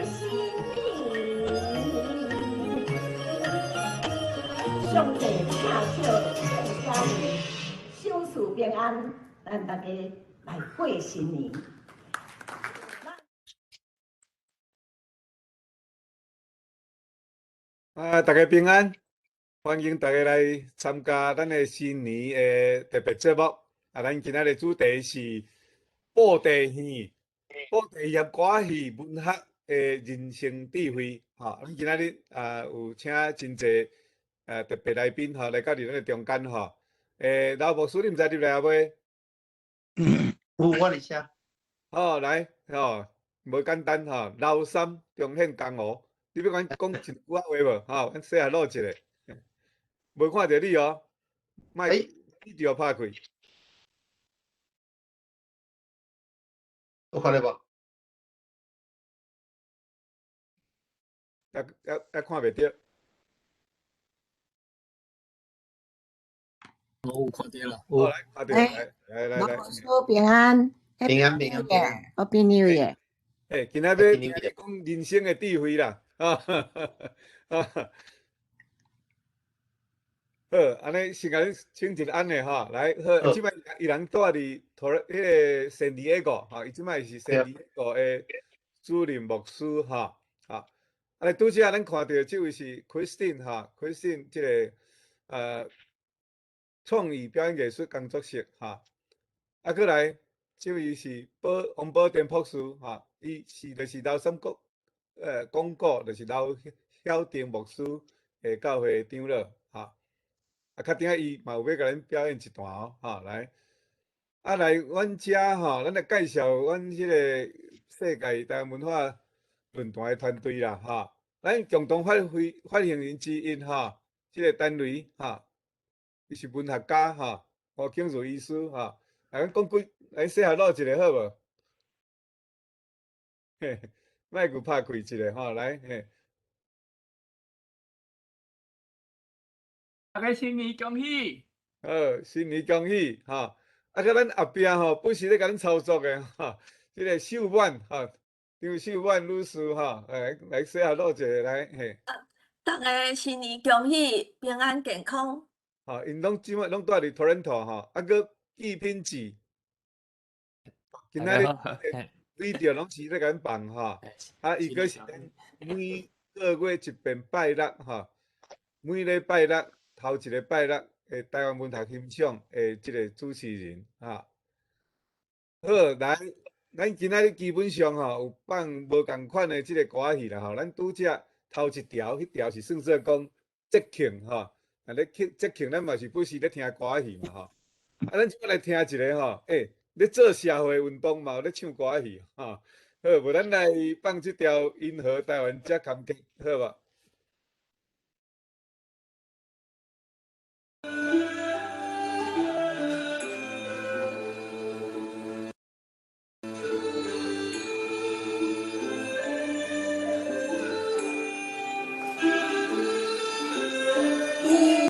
新年，上帝請笑祝家人，小事平安，咱大家來過新年。啊，大家平安，歡迎大家來參加咱的新年的特別節目。啊，咱今仔日主題是布袋戲、布袋戲歌戲文學的人生智慧。吼，咱今仔日啊有請真濟特別來賓吼來到佇咱的中間吼。劉牧師，你毋知入來啊未？有，我佇遮。好，來，吼，無簡單吼，劉三中獻江湖。你欲阮講一句仔話無？吼，阮細漢錄一下，無看著你哦，莫你著拍開。有看著無？猶猶猶看袂著。我有看著啦。好，來，看著，來來來來。老師平安。平安平安平安。 Happy New Year。欸，今仔欲聽你講人生的智慧啦，啊，啊，好，按呢先共你請一個按的吼，來，好，這擺伊人住佇托彼個聖地亞哥，吼，伊這擺是聖地亞哥的主任牧師，吼，啊，按呢拄才咱看著這位是 Christine 吼，Christine 這個創意表演藝術工作室，吼，啊，閣來這位是寶王寶田博士，吼。伊是就是劉三國，講古就是劉曉定牧師的教會長老，吼。啊，較頂下伊嘛有欲共咱表演一段哦，吼，來，啊來，阮遮吼，咱來介紹阮彼個世界台灣文化論壇的團隊啦，吼。咱共同發揮發行人之一，吼，這個陳雷，吼，伊是文學家，吼，胡景如醫師，吼，來，阮講幾，來細漢錄一下好無？嘿，麥閣拍開一下吼，來嘿。大家新年恭喜！好，新年恭喜吼！啊，閣咱後壁吼，不時咧共咱操作的吼，這個秀滿吼，張秀滿女士吼，來來細漢錄一下來嘿。大家新年恭喜，平安健康。吼，𪜶攏這擺攏住佇 Toronto 吼，啊，閣紀品志，今仔日。video 攏是咧共阮放吼，啊，伊閣是每個月一遍拜六吼，每禮拜六頭一個拜六的台灣文學欣賞的這個主持人吼。好，來，咱今仔日基本上吼有放無仝款的這個歌仔戲啦吼，咱拄才頭一條，彼條是算做講節慶吼，啊咧慶節慶，咱嘛是不時咧聽歌仔戲嘛吼。啊，咱這擺來聽一個吼，欸。咧做社會運動嘛，有咧唱歌仔戲，吼，好，無咱來放這條《銀河台灣才堪得》，好無？ 銀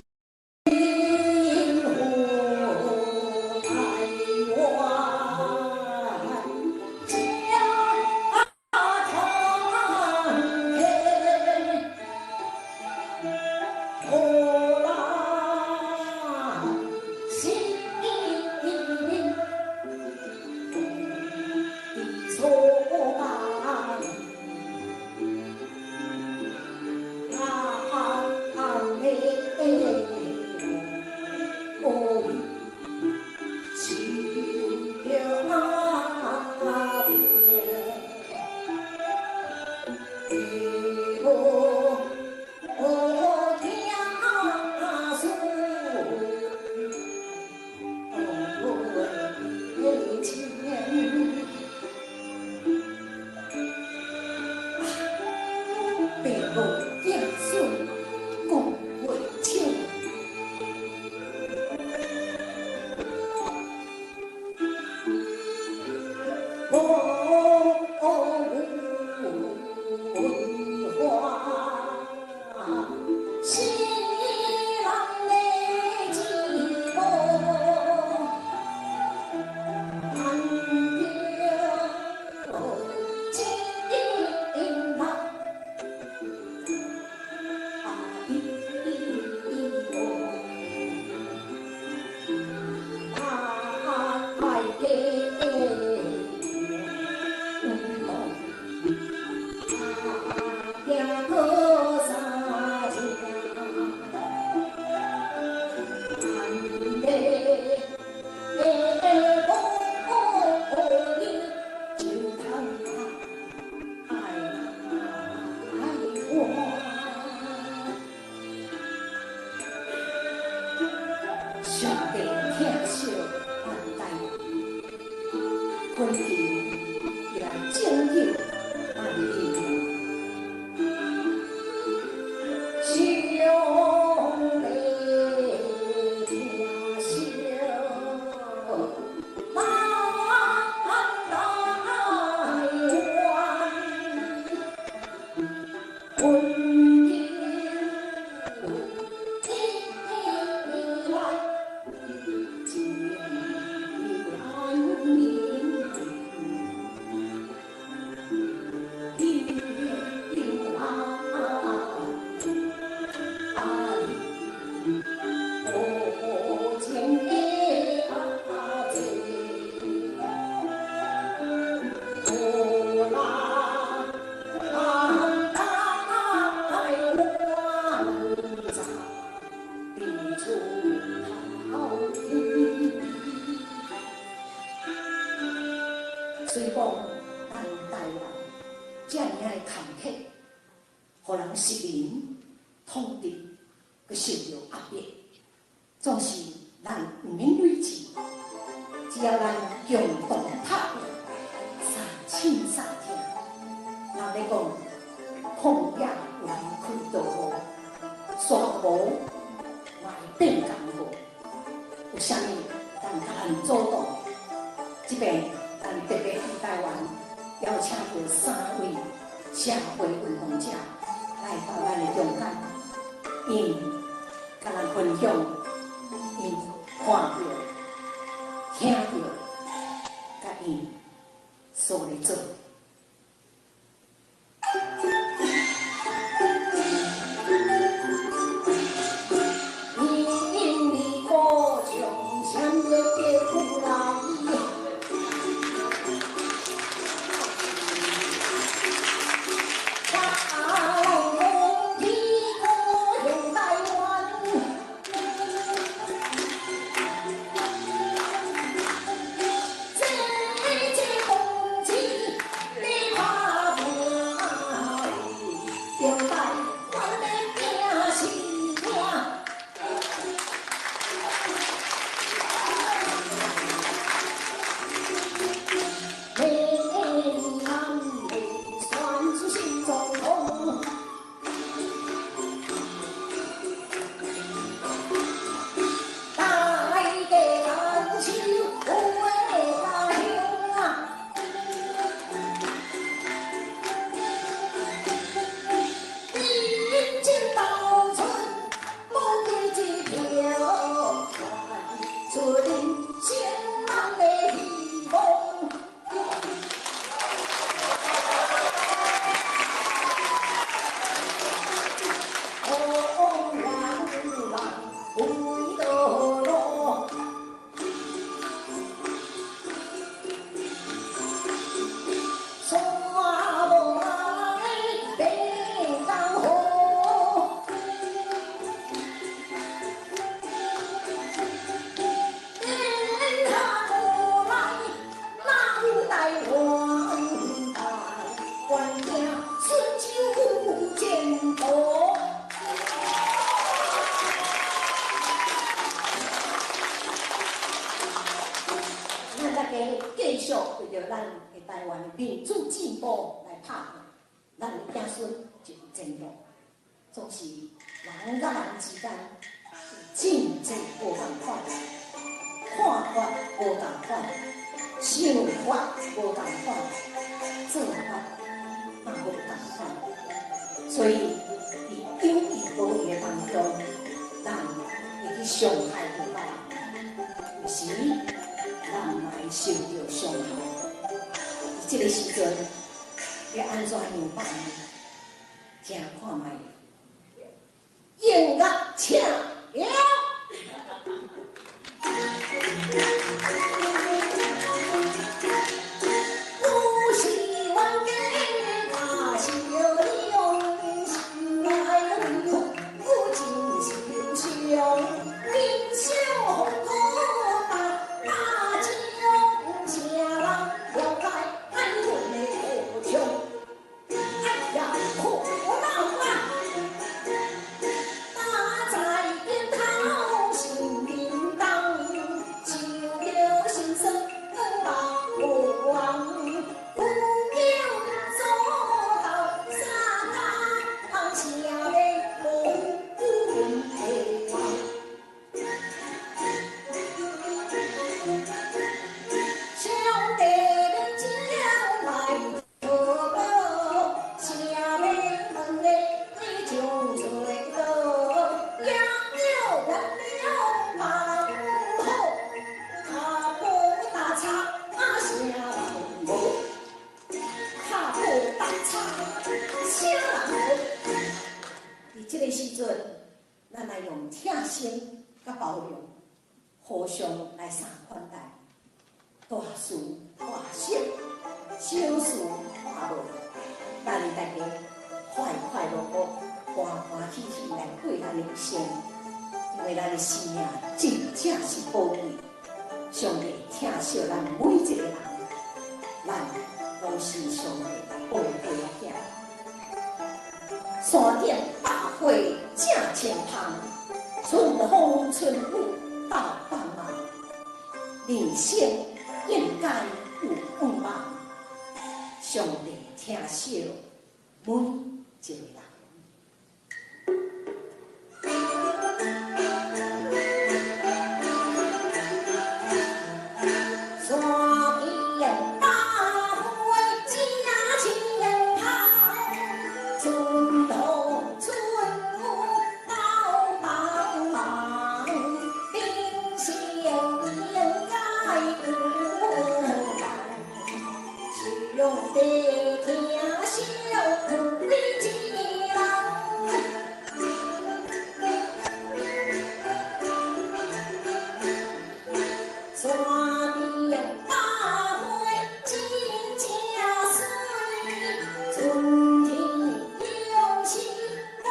打在肩頭心叮當，想著心啥人無？佇這个時陣，咱來用疼心佮包容，互相來相款待。大事化小，小事化無，咱大家快快樂樂、歡歡喜喜來過咱的一生，因為咱的生命真正是寶貴。上帝疼惜咱每一個人，咱攏是上帝寶貝仔囝。山頂百花正清芳，春風春雨鬥幫忙，人生應該有願望，上帝疼惜每一個人。山頂百花正清芳，春風春雨鬥幫忙，人生應該有願望，上帝疼惜每一個人。山頂百花真正媠，春天總是無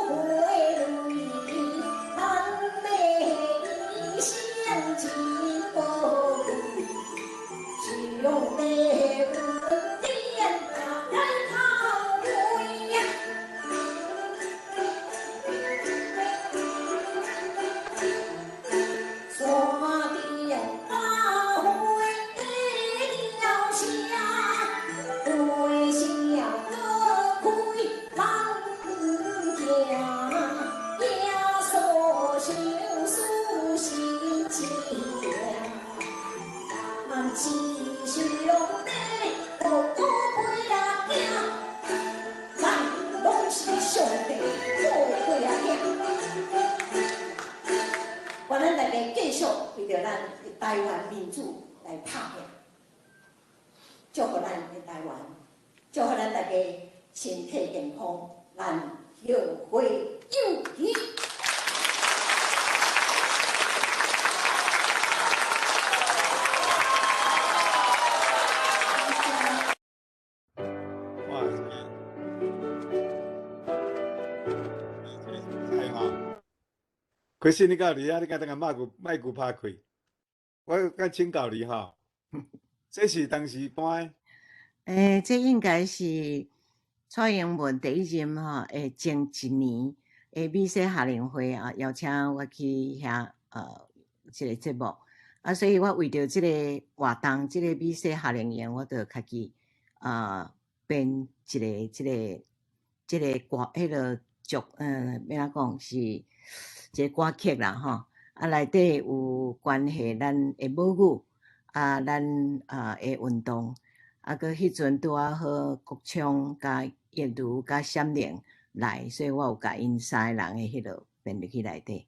花蕊，咱的一生真寶貴，上帝恩典來頭位。山頂百花了聲，花聲閣開人聽，耶穌相思心情，咱是上帝寶貝仔囝，咱攏是上帝寶貝仔囝。願咱大家繼續為著咱的台灣民主來拍拼，祝福咱的台灣，祝福咱大家身體健康，咱後會有期。哇，這個吼，開始你敢有佇遐？你敢當個麥古拍開？我敢請教你吼，這是當時搬的？這應該是蔡英文第一任吼，前一年的美西夏令會啊，邀請我去遐這個節目啊，所以我為著這個活動，這個美西夏令營，我就家己編一個這個這個歌，彼個劇，欲按怎講是一個歌曲啦吼，啊內底有關係咱的母語啊，咱的運動。啊，閣彼陣拄仔好國昌佮益如佮閃靈來，所以我有共𪜶三个人的彼落編入去內底。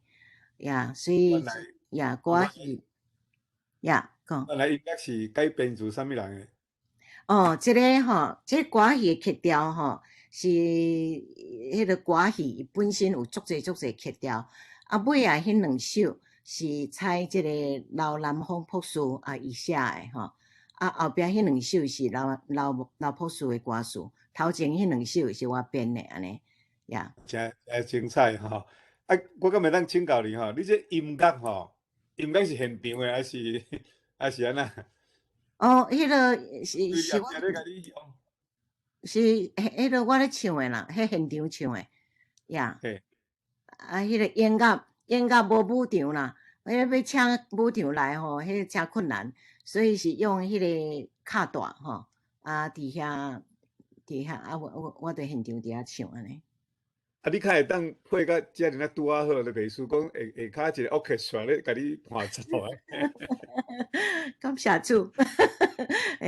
呀，所以原來呀，歌戲呀，講。原來音樂是改編自啥物人的？哦，這个吼，這個歌戲的曲調吼，是彼个歌戲本身有足濟足濟曲調，啊，尾仔彼兩首是採這個劉南方博士啊伊寫的吼。啊，後壁彼兩首是劉博士的歌詞，頭前彼兩首是我編的，按呢，呀。誠誠精彩吼！啊，我敢會當請教你吼，你這音樂吼，音樂是現場的，還是按怎？哦，彼个是我是彼个我咧唱的啦，彼現場唱的，呀。啊，彼个音樂無舞場啦，彼個欲請舞場來吼，彼個誠困難。所以是用彼個卡帶吼，啊，佇遐啊，我佇現場佇遐唱按呢。啊，你較會當配甲遮爾啊拄仔好，就袂輸講下跤一個 orchestra 咧，共你伴奏的。感謝主。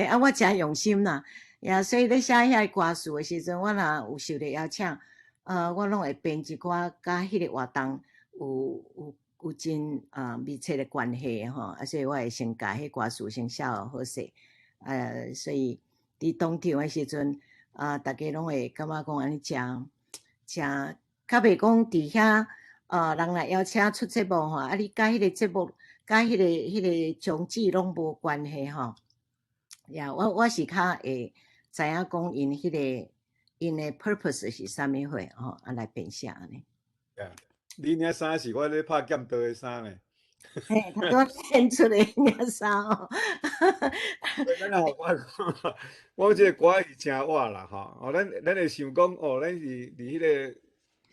啊，我誠用心啦，呀，所以咧寫遐個歌詞的時陣，我若有受著邀請，我攏會編一寡佮彼個活動有真密切的關係吼，啊，所以我會先共彼歌詞先寫好勢，所以佇當場的時陣，啊，逐家攏會感覺講按呢誠誠，較袂講佇遐啊，人來邀請出節目吼，啊，你佮彼個節目，佮彼個宗旨攏無關係吼。呀，我是較會知影講𪜶彼個𪜶的 purpose 是啥物貨吼，啊來編寫按呢。呀，你領衫是我咧拍劍道的衫呢。嘿，頭拄獻出的領衫哦。咱也我講，我這個歌是誠活啦吼，哦，咱會想講哦，咱是佇彼個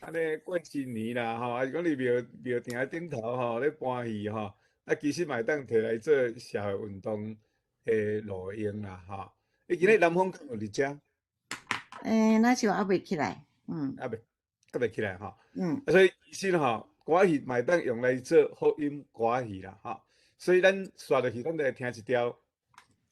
按呢過新年啦吼，還是講佇廟埕頂頭吼咧搬戲吼，啊，其實嘛會當提來做社會運動的路用啦吼。你今日南方敢有佇遮？欸，若像猶未起來，嗯。猶未起來吼。嗯。所以其實吼，歌戲嘛會當用來做福音歌戲啦吼。所以咱紲落去，咱就來聽一條《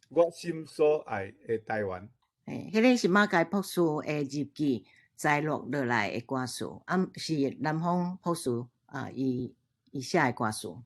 我心所愛的台灣》。欸，彼個是馬偕博士的日記摘錄落來的歌詞，啊，是南方博士啊，伊寫的歌詞。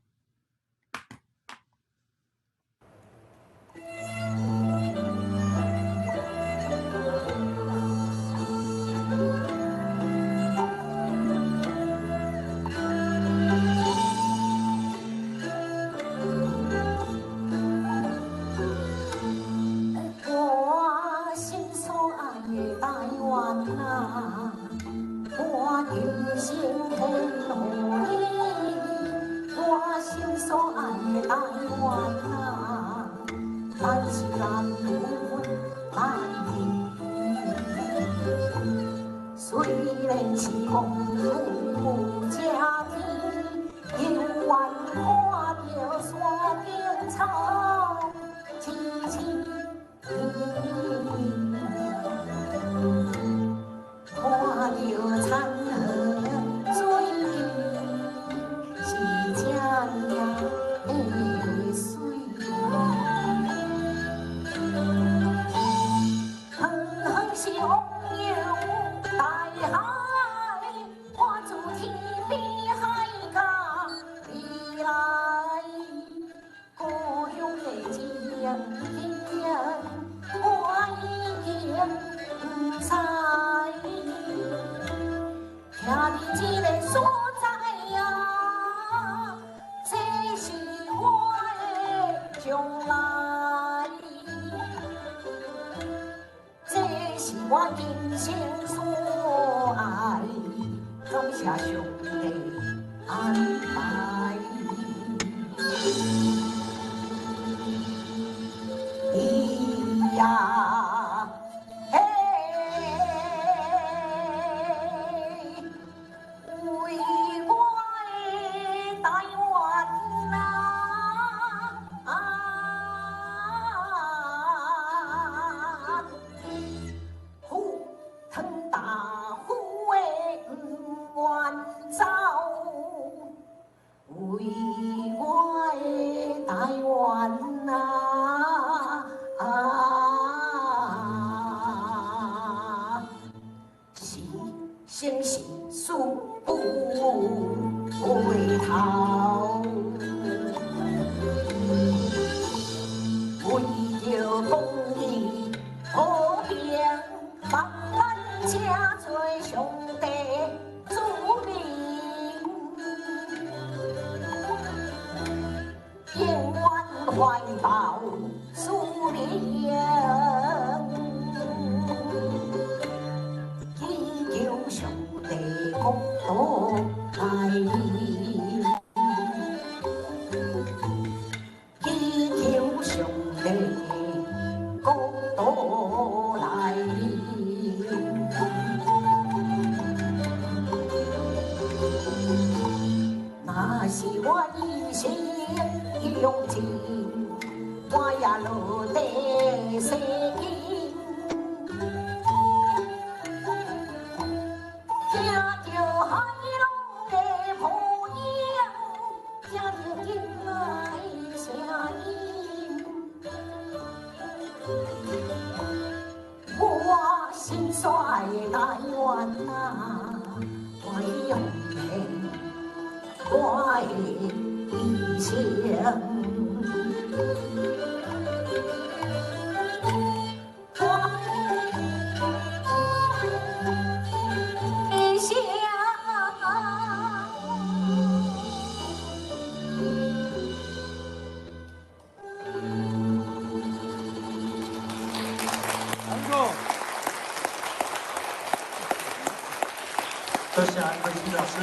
多謝慧心老師，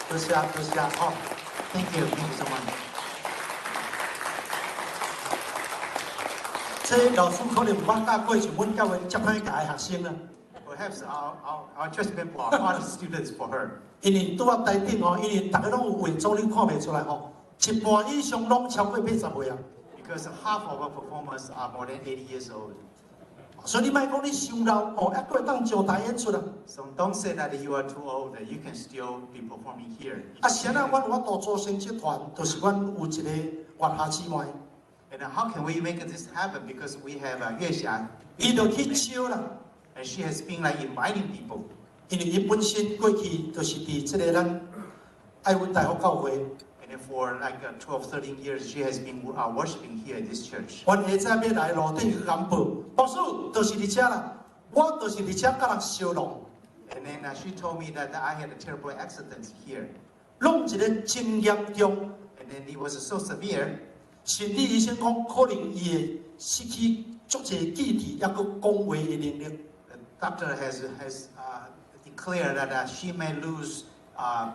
多謝多謝，好。 Thank you, thank you so much. 這老師可能毋捌教過像阮教會遮歹教的學生啊。 Perhaps our church member are hard students for her. 因為拄仔台頂吼，因為逐家攏有化妝，你看袂出來吼，一半以上攏超過80歲啊。 Because half of our performers are more than 80 years old. 所以你莫講你傷老吼，猶閣會當上台演出啊。 So don't say that you are too old, that you can still be performing here. 啊，是按怎阮有法度組成這團，就是阮有一個月霞姊妹。 And how can we make this happen? Because we have 月霞，伊就去招啦。 And she has been like inviting people. 因為伊本身過去就是佇這個咱愛溫大福教會。 And then for like 12, 13 years, she has been worshiping here at this church. 阮下早欲來路頂去共報，牧師就是佇遮啦，我就是佇遮佮人相弄。 And then she told me that I had a terrible accident here. 弄一個真嚴重。 And then it was so severe. 心理醫生講，可能伊會失去足濟記憶，抑閣講話的能力。 The doctor has declared that she may lose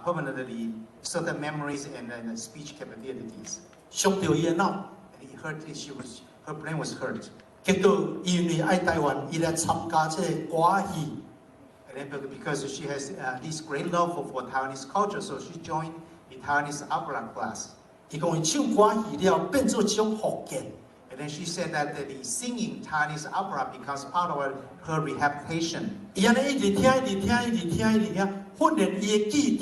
permanently certain memories and speech capabilities. 傷著伊的腦。 And he hurt, she was, her brain was hurt. 結果伊因為愛台灣，伊來參加這個歌戲。 And then because she has this great love for Taiwanese culture, so she joined the Taiwanese opera class. 伊講伊唱歌戲了，變做一種復健。 And then she said that the singing Taiwanese opera becomes part of her rehabilitation. 伊按呢一直聽，一直聽，一直聽，一直聽，訓練伊的記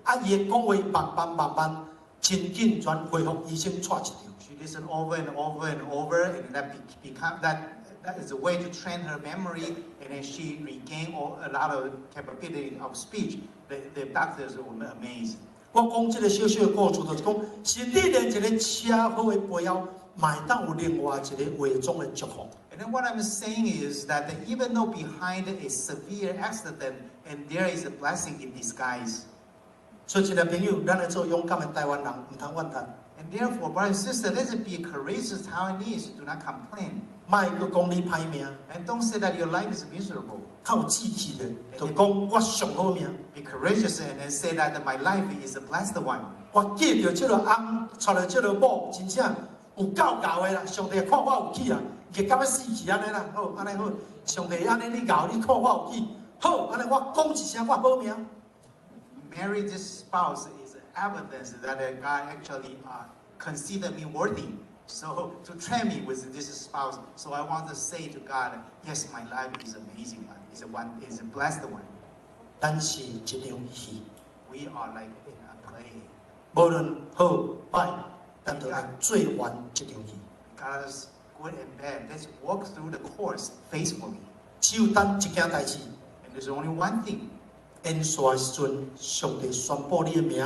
憶，啊，伊的講話慢慢慢慢，真緊全恢復，醫生帶一場。 She listened over and over and over, and that be, become that that is a way to train her memory, and then she regained a lot of capability of speech. The doctors were amazed. 我講這個小小的故事，就是講，甚至連一個車禍的背後，嘛會當有另外一個化妝的祝福。 And then what I'm saying is that even though behind a severe accident, and there is a blessing in disguise. 所以，親愛朋友，咱來做勇敢的台灣人，毋通怨嘆。 And therefore, brothers and sisters, let's be courageous Taiwanese. Do not complain. 莫閣講你歹命。 And don't say that your life is miserable. 較有志氣的，就講我上好命。 Be courageous and then say that my life is a blessed one. 我嫁著這個翁，娶著這個某，真正有夠𠢕的啦。上帝看我有氣啊，激甲欲死去按呢啦。好，按呢好。上帝按呢你𠢕，你看我有氣。好，按呢我講一聲我好命。 Marry this spouse is evidence that God actually considered me worthy. So to train me with this spouse. So I want to say to God, yes, my life is amazing one. Is a one is a blessed one. 咱是一場戲。 We are like in a play. 無論好歹，咱都來做完這場戲。 God's good and bad. Let's walk through the course faithfully. 只有等一件代誌。 And there's only one thing. 演煞的時陣，上帝宣布你的名，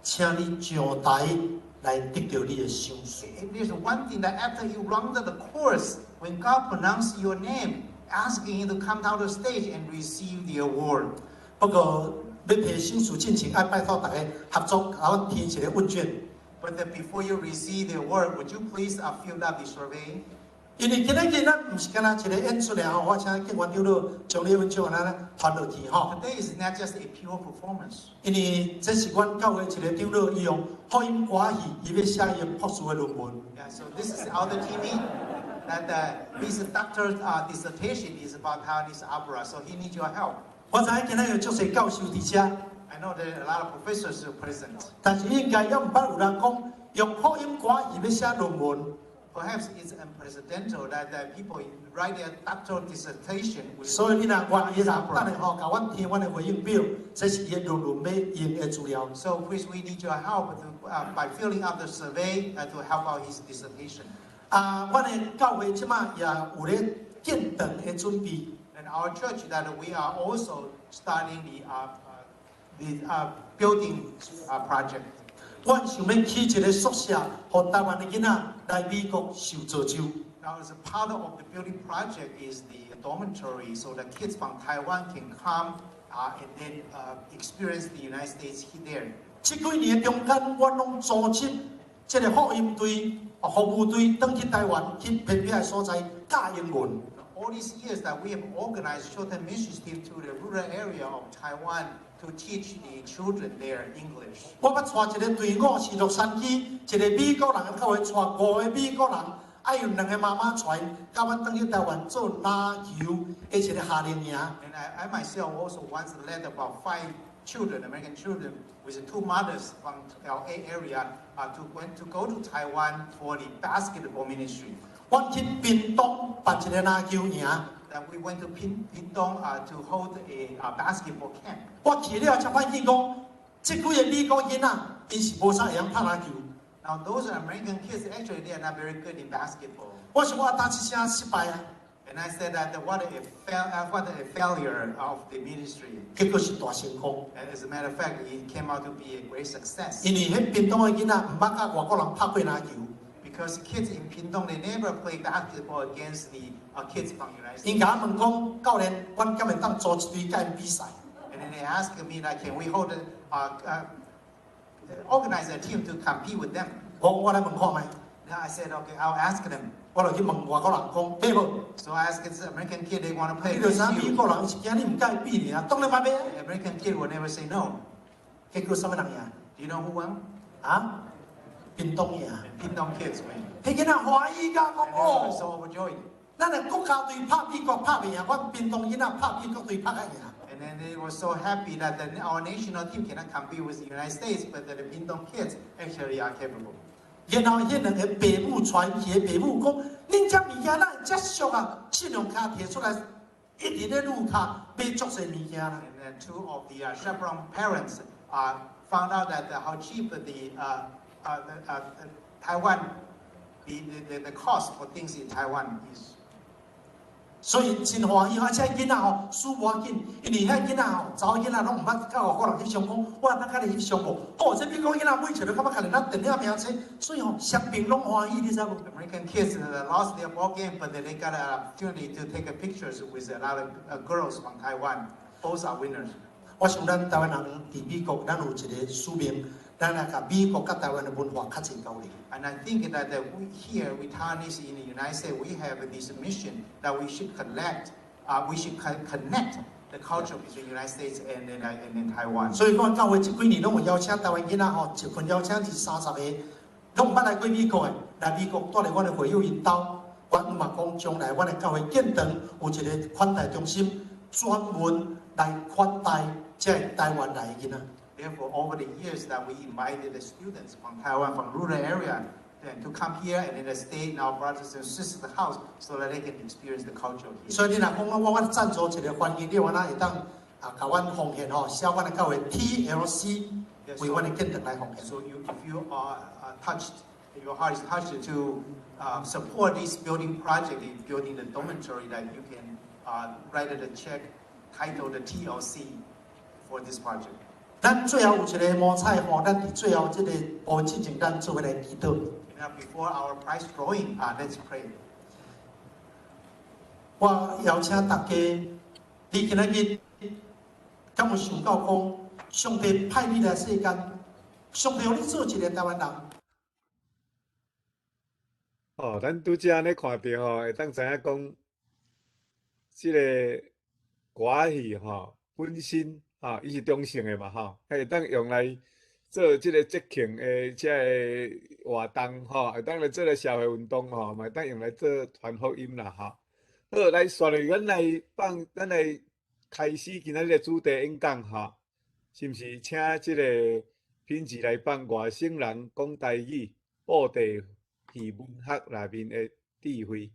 請你上台來得著你的賞賜。 And there's one thing that after you run the course, when God pronounced your name, asking you to come down the stage and receive the award. 不過，欲提賞賜進前，愛拜託大家合作，共阮填一個問卷。 But then before you receive the award, would you please fill out the survey? 因為今仔日咱毋是干焦一個演出爾吼，我請警員長老將你問卷按呢傳落去吼。 Today is not just a pure performance. 因為這是阮教會一個長老，伊用福音歌戲，伊欲寫伊的博士的論文。 Yeah, so this is Elder TV. That his doctor's dissertation is about Taiwanese opera, so he needs your help. 我知影今仔日有足濟教授佇遮。 I know there are a lot of professors who are present. 但是應該猶毋捌有人講用福音歌戲欲寫論文。 Perhaps it's unprecedented that people write their doctoral dissertation with 所以你若願意啦，等下吼，共阮填阮的回應表，這是伊的論文欲用的資料。 So please, we need your help by filling out the survey to help out his dissertation. 啊，阮的教會這馬也有咧建堂的準備。 And our church that we are also starting the building project. 阮想欲起一個宿舍，予台灣的囡仔來美國受造就。 Now, as a part of the building project is the dormitory, so the kids from Taiwan can come and then experience the United States there. 這幾年的中間，阮攏組織這個福音隊、服務隊，轉去台灣去偏僻的所在教英文。All these years that we have organized short-term missions team to the rural area of Taiwan to teach the children there English. 我捌帶一個隊伍是洛杉磯一個美國人的教會，帶五個美國人，愛用兩個媽媽帶𪜶，佮阮轉去台灣做籃球的一個夏令營。 And I myself also once led about five children, American children, with two mothers from LA area to go to Taiwan for the basketball ministry. 阮去屏東辦一個籃球營。 That we went to Pingtung to hold a basketball camp. 我去了才發現講，這幾個美國囡仔，𪜶是無啥會曉拍籃球。 Now those American kids, actually, they are not very good in basketball. 我想我打這聲失敗啊， And I said that what a failure of the ministry. 結果是大成功。 And as a matter of fact, it came out to be a great success. 因為彼屏東的囡仔毋捌佮外國人拍過籃球。 Because kids in Pingtung, they never play basketball against the kids from United 𪜶 States. 共我問講，教練，阮敢會當組一隊佮𪜶比賽？ And then they asked me, like, can we organize a team to compete with them? 我講我來問看覓。 Then I said, "Okay, I'll ask them." 我就去問外國人講，對無？ So I asked this American kid, they want to play 你就知 against 美 you. 國人是驚你毋佮伊比爾，當然嘛欲啊。 The American kid will never say no. 結果啥物人贏？ Do you know who won? 啊？屏東贏。 The Pingtung kids win. 彼囡仔歡喜甲講 And they were so 哦， overjoyed. 咱的國家隊拍美國拍袂贏，阮屏東囡仔拍美國隊拍較贏。 And then they were so happy that our national team cannot compete with the United States, but that the Pingtung kids actually are capable. 然後彼兩個爸母帶去的爸母講：恁這物件哪會遮俗啊？信用卡提出來，一直咧擼卡買足濟物件啦。 And then two of the chaperone parents found out that how cheap the Taiwan, the cost for things in Taiwan is. 所以真歡喜，而且囡仔吼輸無要緊，因為遐囡仔吼，查某囡仔攏毋捌佮外國人翕相，講我通佮你翕相無？哦，這美國囡仔每一個都感覺家己咱電影明星，所以吼雙邊攏歡喜，你知無？ American kids lost their ball game, but then they got an opportunity to take a pictures with a lot of girls from Taiwan. Both are winners. 我想咱台灣人佇美國，咱有一個使命，咱來共美國佮台灣的文化較濟交流。 And I think that we here, we Taiwanese in the United States, we have this mission that we should connect the culture between the United States and then Taiwan. 所以講教會這幾年攏有邀請台灣囡仔吼，一份邀請二三十個，攏毋捌來過美國的，來美國蹛佇阮的會友𪜶兜，阮嘛講將來阮的教會建堂有一個款待中心，專門來款待這个台灣來的囡仔。 Therefore, over the years that we invited the students from Taiwan, from rural area, then to come here and then stay in our brothers and sisters' house so that they can experience the culture here. 所以你若講我贊助一個環境，你有哪會當啊，共阮奉獻吼，寫阮的教會 TLC 為阮的建堂來奉獻。 So if you are touched, if your heart is touched to support this building project in building the dormitory, that you can write a check titled the TLC for this project. 咱最後有一個摸彩吼，咱佇最後這個部分進前，咱做伙來祈禱。 Now, before our prize drawing, let's pray. 我邀請大家，你今仔日敢有想到講，上帝派你來世間，上帝予你做一個台灣人。哦，咱拄才按呢看著吼，會當知影講，這個歌仔戲吼本身吼，伊是中性的嘛吼，會當用來做這個節慶的這個活動吼，會當來做個社會運動吼，嘛會當用來做傳福音啦吼。好，來煞落咱來放，咱來開始今仔日的主題演講吼，是毋是請這個品治來放外省人講台語、布袋戲文學內面的智慧？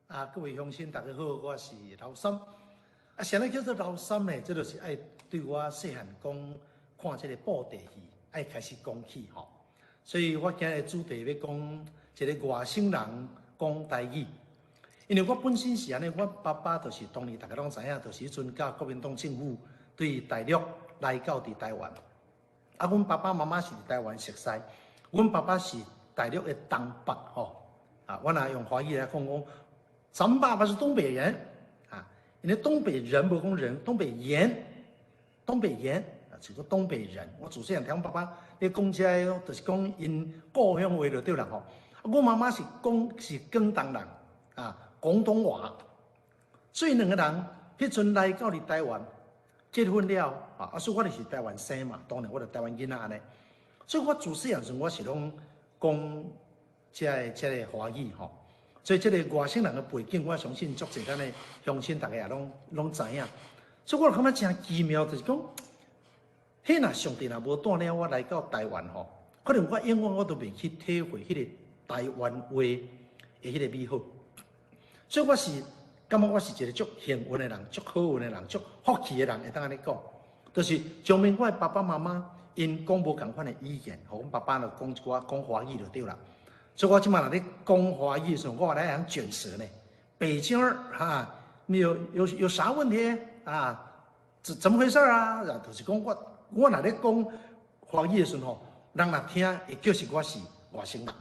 啊，各位鄉親，大家好，我是老三。啊，啥物叫做老三呢？這就是愛對我細漢講看這個布袋戲，愛開始講起吼。所以我今日主題欲講一個外省人講台語。因為我本身是按呢，我爸爸就是當年大家攏知影，就是彼陣佮國民黨政府對大陸來到佇台灣。啊，阮爸爸媽媽是佇台灣熟似，阮爸爸是大陸的東北吼。啊，我若用華語來講講，咱們爸爸是東北人啊，因為東北人無講人，東北人，東北人啊，是個東北人。我自細漢聽阮爸爸咧講這个，就是講𪜶故鄉話就對啦吼。阮媽媽是講是廣東人啊，廣東話。所以兩个人彼陣來到佇台灣結婚了啊，所以我就是台灣生嘛，當然我就台灣囡仔按呢。所以我自細漢時陣我是攏講這个華語吼。所以這个外省人的背景，我相信足濟咱的鄉親，逐家也攏知影。所以我就感覺誠奇妙，就是講，彼若上帝若無帶領我來到台灣吼，可能我永遠我都袂去體會彼个台灣話的彼个美好。所以我是感覺我是一个足幸運的人，足好運的人，足福氣的人，會當按呢講。就是上面我的爸爸媽媽𪜶講無仝款的語言，予阮爸爸就講一寡講華語就對啦。所以我這馬若咧講華語的時陣，我來會曉捲舌呢。北京兒哈，你有啥問題啊？怎麼回事啊？就是講我若咧講華語的時陣吼，人若聽會叫是我是外省人。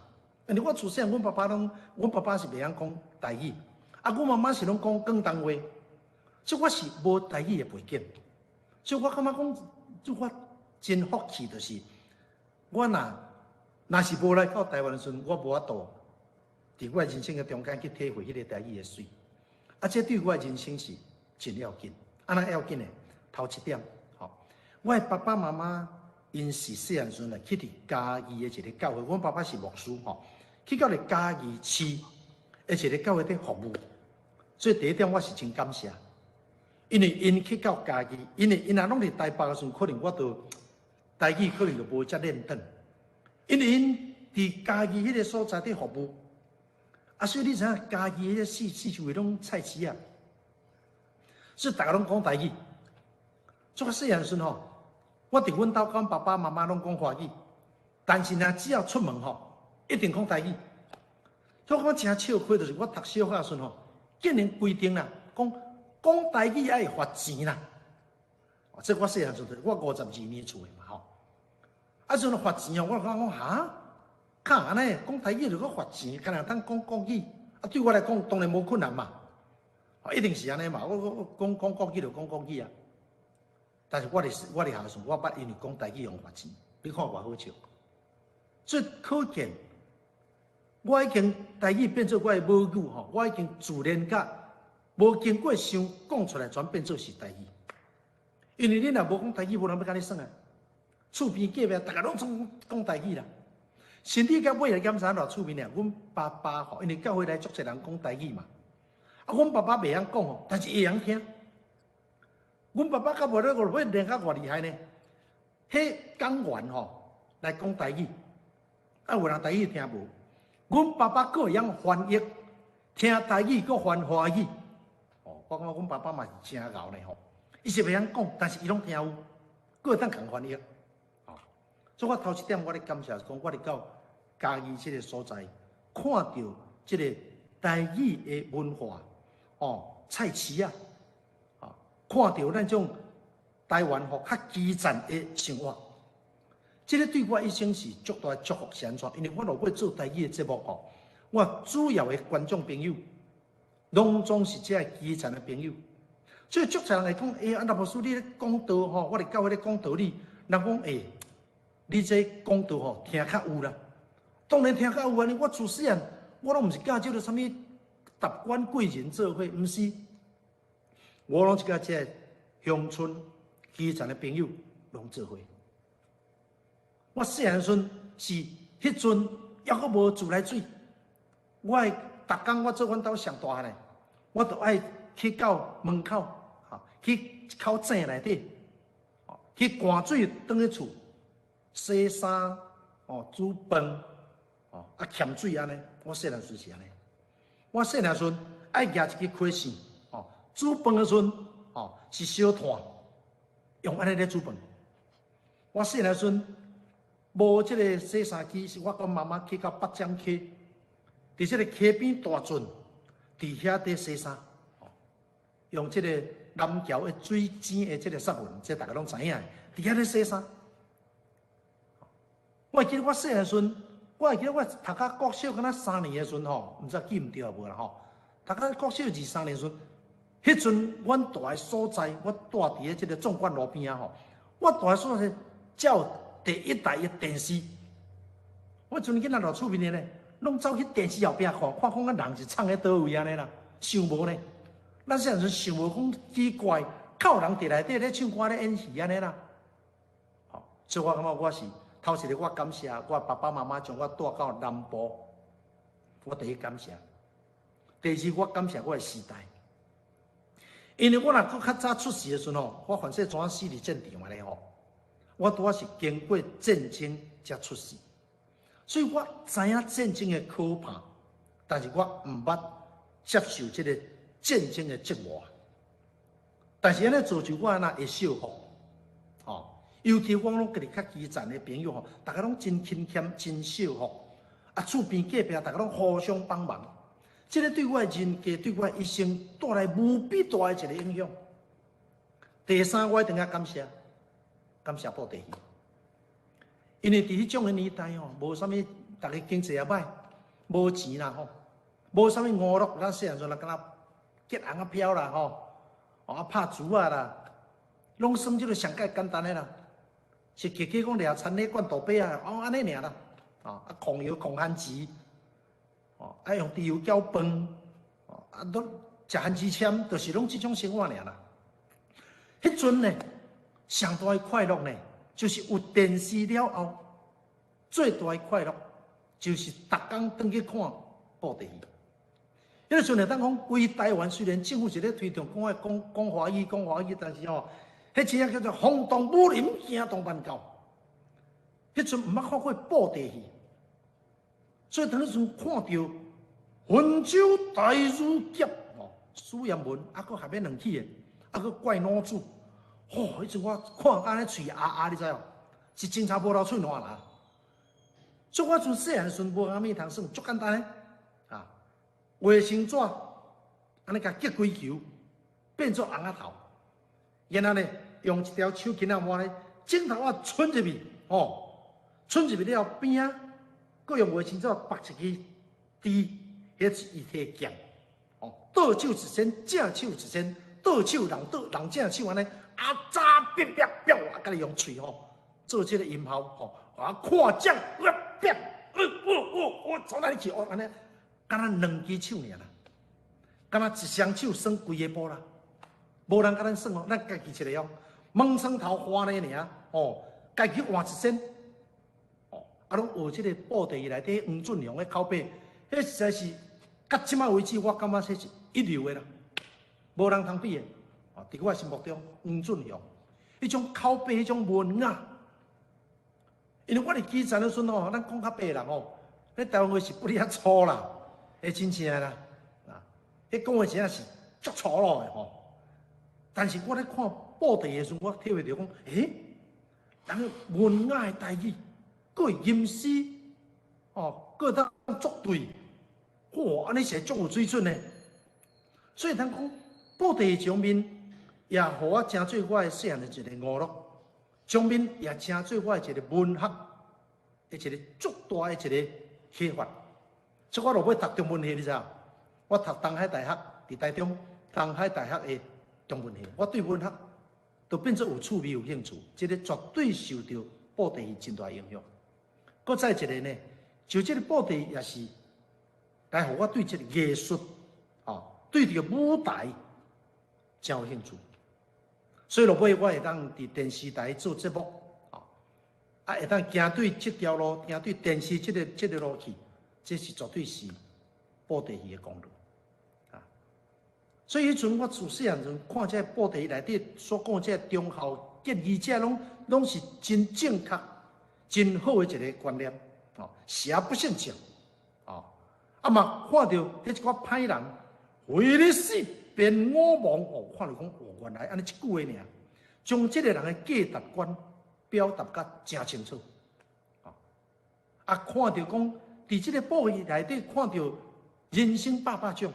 因為我自細漢，阮爸爸是袂曉講台語，啊，阮媽媽是攏講廣東話，所以我是無台語的背景。所以我感覺講，就我真福氣，就是我若是無來到台灣的時陣，我無法度佇我人生的中間去體會彼个台語的媠。啊，這對我的人生是真要緊。按怎要緊呢？頭一點，吼，我的爸爸媽媽𪜶是細漢時陣去佇嘉義的一个教會，阮爸爸是牧師吼，去到咧嘉義市的一个教會佇服務。所以第一點我是真感謝，因為𪜶去到嘉義，因為𪜶若攏佇台北的時陣，可能我就台語可能就無遮練轉。因為𪜶佇嘉義彼个所在佇服務，啊，所以你知影嘉義彼个四四周圍攏菜市仔，所以逐家攏講台語。做較細漢時陣吼，我佇阮兜佮阮爸爸媽媽攏講華語，但是呢，只要出門吼，一定講台語。所以我感覺誠笑虧，就是我讀小學的時陣吼，竟然規定啦，講講台語愛罰錢啦。這我細漢時陣，我52年厝的嘛吼。啊，陣罰錢哦，我感覺講哈，敢按呢講台語就閣罰錢，敢若通講國語？啊，對我來講當然無困難嘛，一定是按呢嘛。我講講國語就講國語啊。但是我佇學時，我捌因為講台語予罰錢，你看偌好笑。所以可見，我已經台語變做我的母語吼，我已經自然甲無經過想講出來，全變做是台語。因為你若無講台語，無人欲佮你耍啊。厝邊隔壁，逐家攏總講台語啦。甚至到尾來檢查偌趣味呢？阮爸爸吼，因為教會來足濟人講台語嘛。啊，阮爸爸袂曉講吼，但是會曉聽。阮爸爸到尾咧，我尾練較偌厲害呢？彼講員吼來講台語，啊有人台語聽無？阮爸爸閣會曉翻譯，聽台語閣翻華語。哦，我感覺阮爸爸嘛是誠𠢕呢吼。伊是袂曉講，但是伊攏聽有，閣會當共翻譯。所以我頭一點，我咧感謝講，我佇到嘉義這个所在，看著這个台語的文化，哦，菜市仔，啊，看著咱這種台灣吼較基層的生活，這个對我一生是足大的祝福是按怎？因為我落尾做台語的節目吼，我主要的觀眾朋友，攏總是這个基層的朋友，所以足濟人會講，欸，啊，林牧師你咧講道吼，我佇教會咧講道理，人講欸，你這講道吼聽較有啦，當然聽較有啊！我自細漢我攏毋是佮這个啥物達官貴人做伙，毋是，我攏是佮這个鄉村基層的朋友攏做伙。我細漢時陣是彼陣猶閣無自來水，我會逐工我做阮兜上大漢的，我都愛去到門口，哈，去一口井內底，去灌水轉去厝。洗衫，哦，煮飯，哦，啊，欠水按呢。我細漢時是按呢。我細漢時愛舉一支開線，哦，煮飯的時陣，哦，是燒炭，用按呢咧煮飯。我細漢時無這个洗衫機，是我佮媽媽去到北漳溪，佇這个溪邊大圳，佇遐佇洗衫，用這个南橋的水井的這个雪紋，這逐家攏知影，佇遐咧洗衫。我會記得我細漢時陣，我會記得我讀到國小敢若三年的時陣吼，毋知記毋著無啦吼。讀到國小二三年時陣，彼陣阮蹛的所在，我蹛佇咧這个縱貫路邊仔吼，我蹛的所在才有第一台的電視。我陣囡仔偌趣味的呢，攏走去電視後壁看，看講啊人是藏佇佗位按呢啦，想無呢？咱細漢時想無講奇怪，敢有人佇內底咧唱歌咧演戲按呢啦。吼，所以我感覺我是頭一个，我感謝我爸爸媽媽將我帶到南部，我第一感謝。第二，我感謝我的時代，因為我若閣較早出世的時陣吼，我凡勢怎死佇戰場按呢吼，我拄仔是經過戰爭才出世，所以我知影戰爭的可怕，但是我毋捌接受這個戰爭的折磨。但是按呢造就我按怎會惜福，吼，尤其我攏佮佇較基層的朋友吼，逐家攏真勤儉、真惜福，啊，厝邊隔壁逐家攏互相幫忙，這個對我的人格、對我的一生帶來無比大的一個影響。第三，我一定要感謝，感謝布袋戲，因為佇彼種的年代吼，無啥物，逐家經濟也歹，無錢啦吼，無啥物娛樂，咱細漢時陣敢若結尪仔飄啦吼。啊，拍珠仔啦，攏算這個上蓋簡單的啦，是加加講掠田螺灌杜白啊，哦按呢爾啦，啊，控油控番薯，哦，啊用豬油攪飯，哦，啊攏食番薯簽，就是攏這種生活爾啦。彼陣呢，上大的快樂呢，就是有電視了後，最大的快樂就是逐工轉去看布袋戲。彼個時陣會當講，規台灣雖然政府是咧推動講愛講講華語、講華語，但是吼，彼真正叫做轟動武林，驚動萬教。彼陣毋捌看過布袋戲，所以當彼陣看著雲州大儒俠吼，史艷文啊，閣下尾兩起的，啊，閣怪老祖，吼，彼陣我看按呢喙癢癢，你知無？是真差無流喙瀾啦。所以我陣細漢時陣無啥物通耍，足簡單的。衛生紙，按呢共結幾球，變做尪仔頭，然後呢，用一條手巾仔抹咧，指頭仔伸入去，吼，伸入去了後邊仔，閣用衛生紙縛一支豬，彼是伊提劍，哦，倒手一仙，正手一仙，倒手人倒人正手按呢，啊，扎啪啪啪，啊，家己用喙吼做這個音效，吼，啊，看掌，呃，啪，呃，呃，呃，我從哪裡去？哦，按呢。敢若兩支手爾啦，敢若一雙手耍規个步啦，無人共咱耍哦，咱家己一個哦，門床頭花呢爾哦，家己換一身，哦，啊，攏學這個布袋戲內底黃俊雄的口白，彼實在是到這擺為止，我感覺這是一流的啦，無人通比的。哦，佇我心目中，黃俊雄彼種口白，彼種文雅，因為我佇基層的時陣吼，咱講較白人吼，咧台灣話是不哩較粗啦。彼真正啦，啊，彼講話真正是足粗魯的吼。但是我咧看布袋的時陣，我體會著講，欸，人文雅的台語，閣會吟詩，哦，閣會當作對，哇，按呢是足有水準的。所以通講布袋的場面，也予我成做我的細漢的一個娛樂，場面也成做我的一個文學的一個足大的一個啟發。所以我落尾讀中文系，你知影？我讀東海大學，佇台中東海大學的中文系，我對文學都變做有趣味、有興趣，這個絕對受著布袋戲真大影響。閣再一個呢，就這個布袋也是來予我對這個藝術，哦，對這個舞台真有興趣。所以落尾我會當佇電視台做節目，哦，啊會當行對這條路，行對電視這個路去。這是絕對是布袋戲的功勞啊！所以彼陣我自細漢陣看這布袋戲內底所講這個忠孝節義，這攏攏是真正確、真好的一個觀念哦。邪不勝正哦，啊嘛看著彼一寡歹人為了死便我亡哦，看著講哦，原來按呢一句話爾，將這個人的價值觀表達甲誠清楚啊！啊，看著講。佇這個布戲內底看著人生百百種，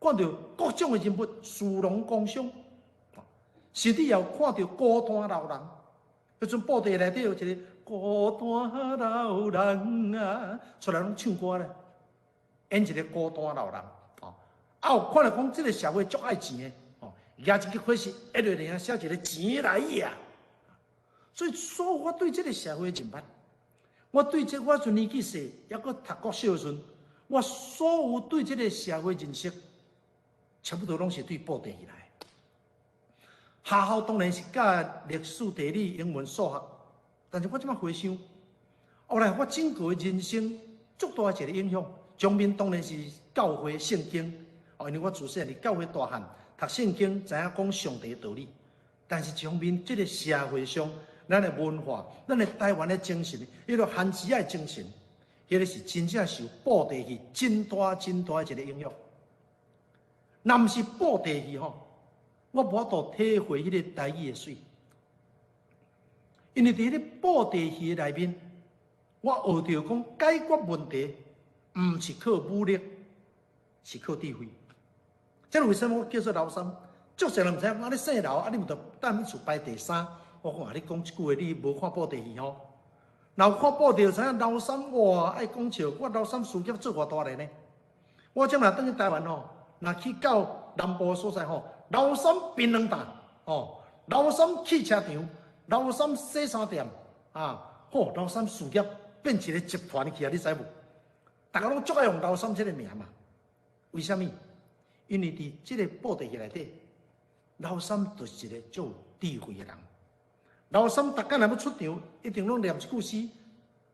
看著各種的人物，士農工商，甚至也有看著孤單老人。彼陣布袋內底有一個孤單老人啊，出來攏唱歌咧，演一個孤單老人。哦，啊有看著講這個社會足愛錢的，哦，舉一支火是一落來寫一個錢來呀。所以，所有我對這个社會的認捌，我對這我陣年紀細，猶閣讀國小的時陣，我所有對這个社會認識，差不多攏是對布袋戲來。學校當然是教歷史、地理、英文、數學，但是我這擺回想，後來我整個人生足大一個影響，上面當然是教會聖經，哦，因為我自細佇教會大漢，讀聖經，知影講上帝的道理。但是上面這个社會上，咱的文化，咱的台灣的精神，彼个番薯仔的精神，彼个是真正受布袋戲真大真大的一個影響。若毋是布袋戲吼，我無法度體會彼个台語的媠。因為佇彼個布袋戲的內面，我學著講解決問題，毋是靠武力，是靠智慧。這為啥物我叫做劉三？足濟人毋知影，啊你姓劉，啊你毋著踮厝排第三。我講啊，你講這句話，你無看布袋戲吼？若有看布袋就知影劉三哇，愛講笑，我劉三事業做偌大咧呢？我這若轉去台灣吼，若去到南部所在吼，劉三檳榔擔吼，劉三汽車場，劉三洗衫店啊，好，劉三事業變一個集團去啊，你知無？逐家攏足愛用劉三這个名嘛？為啥物？因為佇這个布袋戲內底，劉三就是一個足有智慧的人。劉三逐工若欲出場，一定攏念一句詩：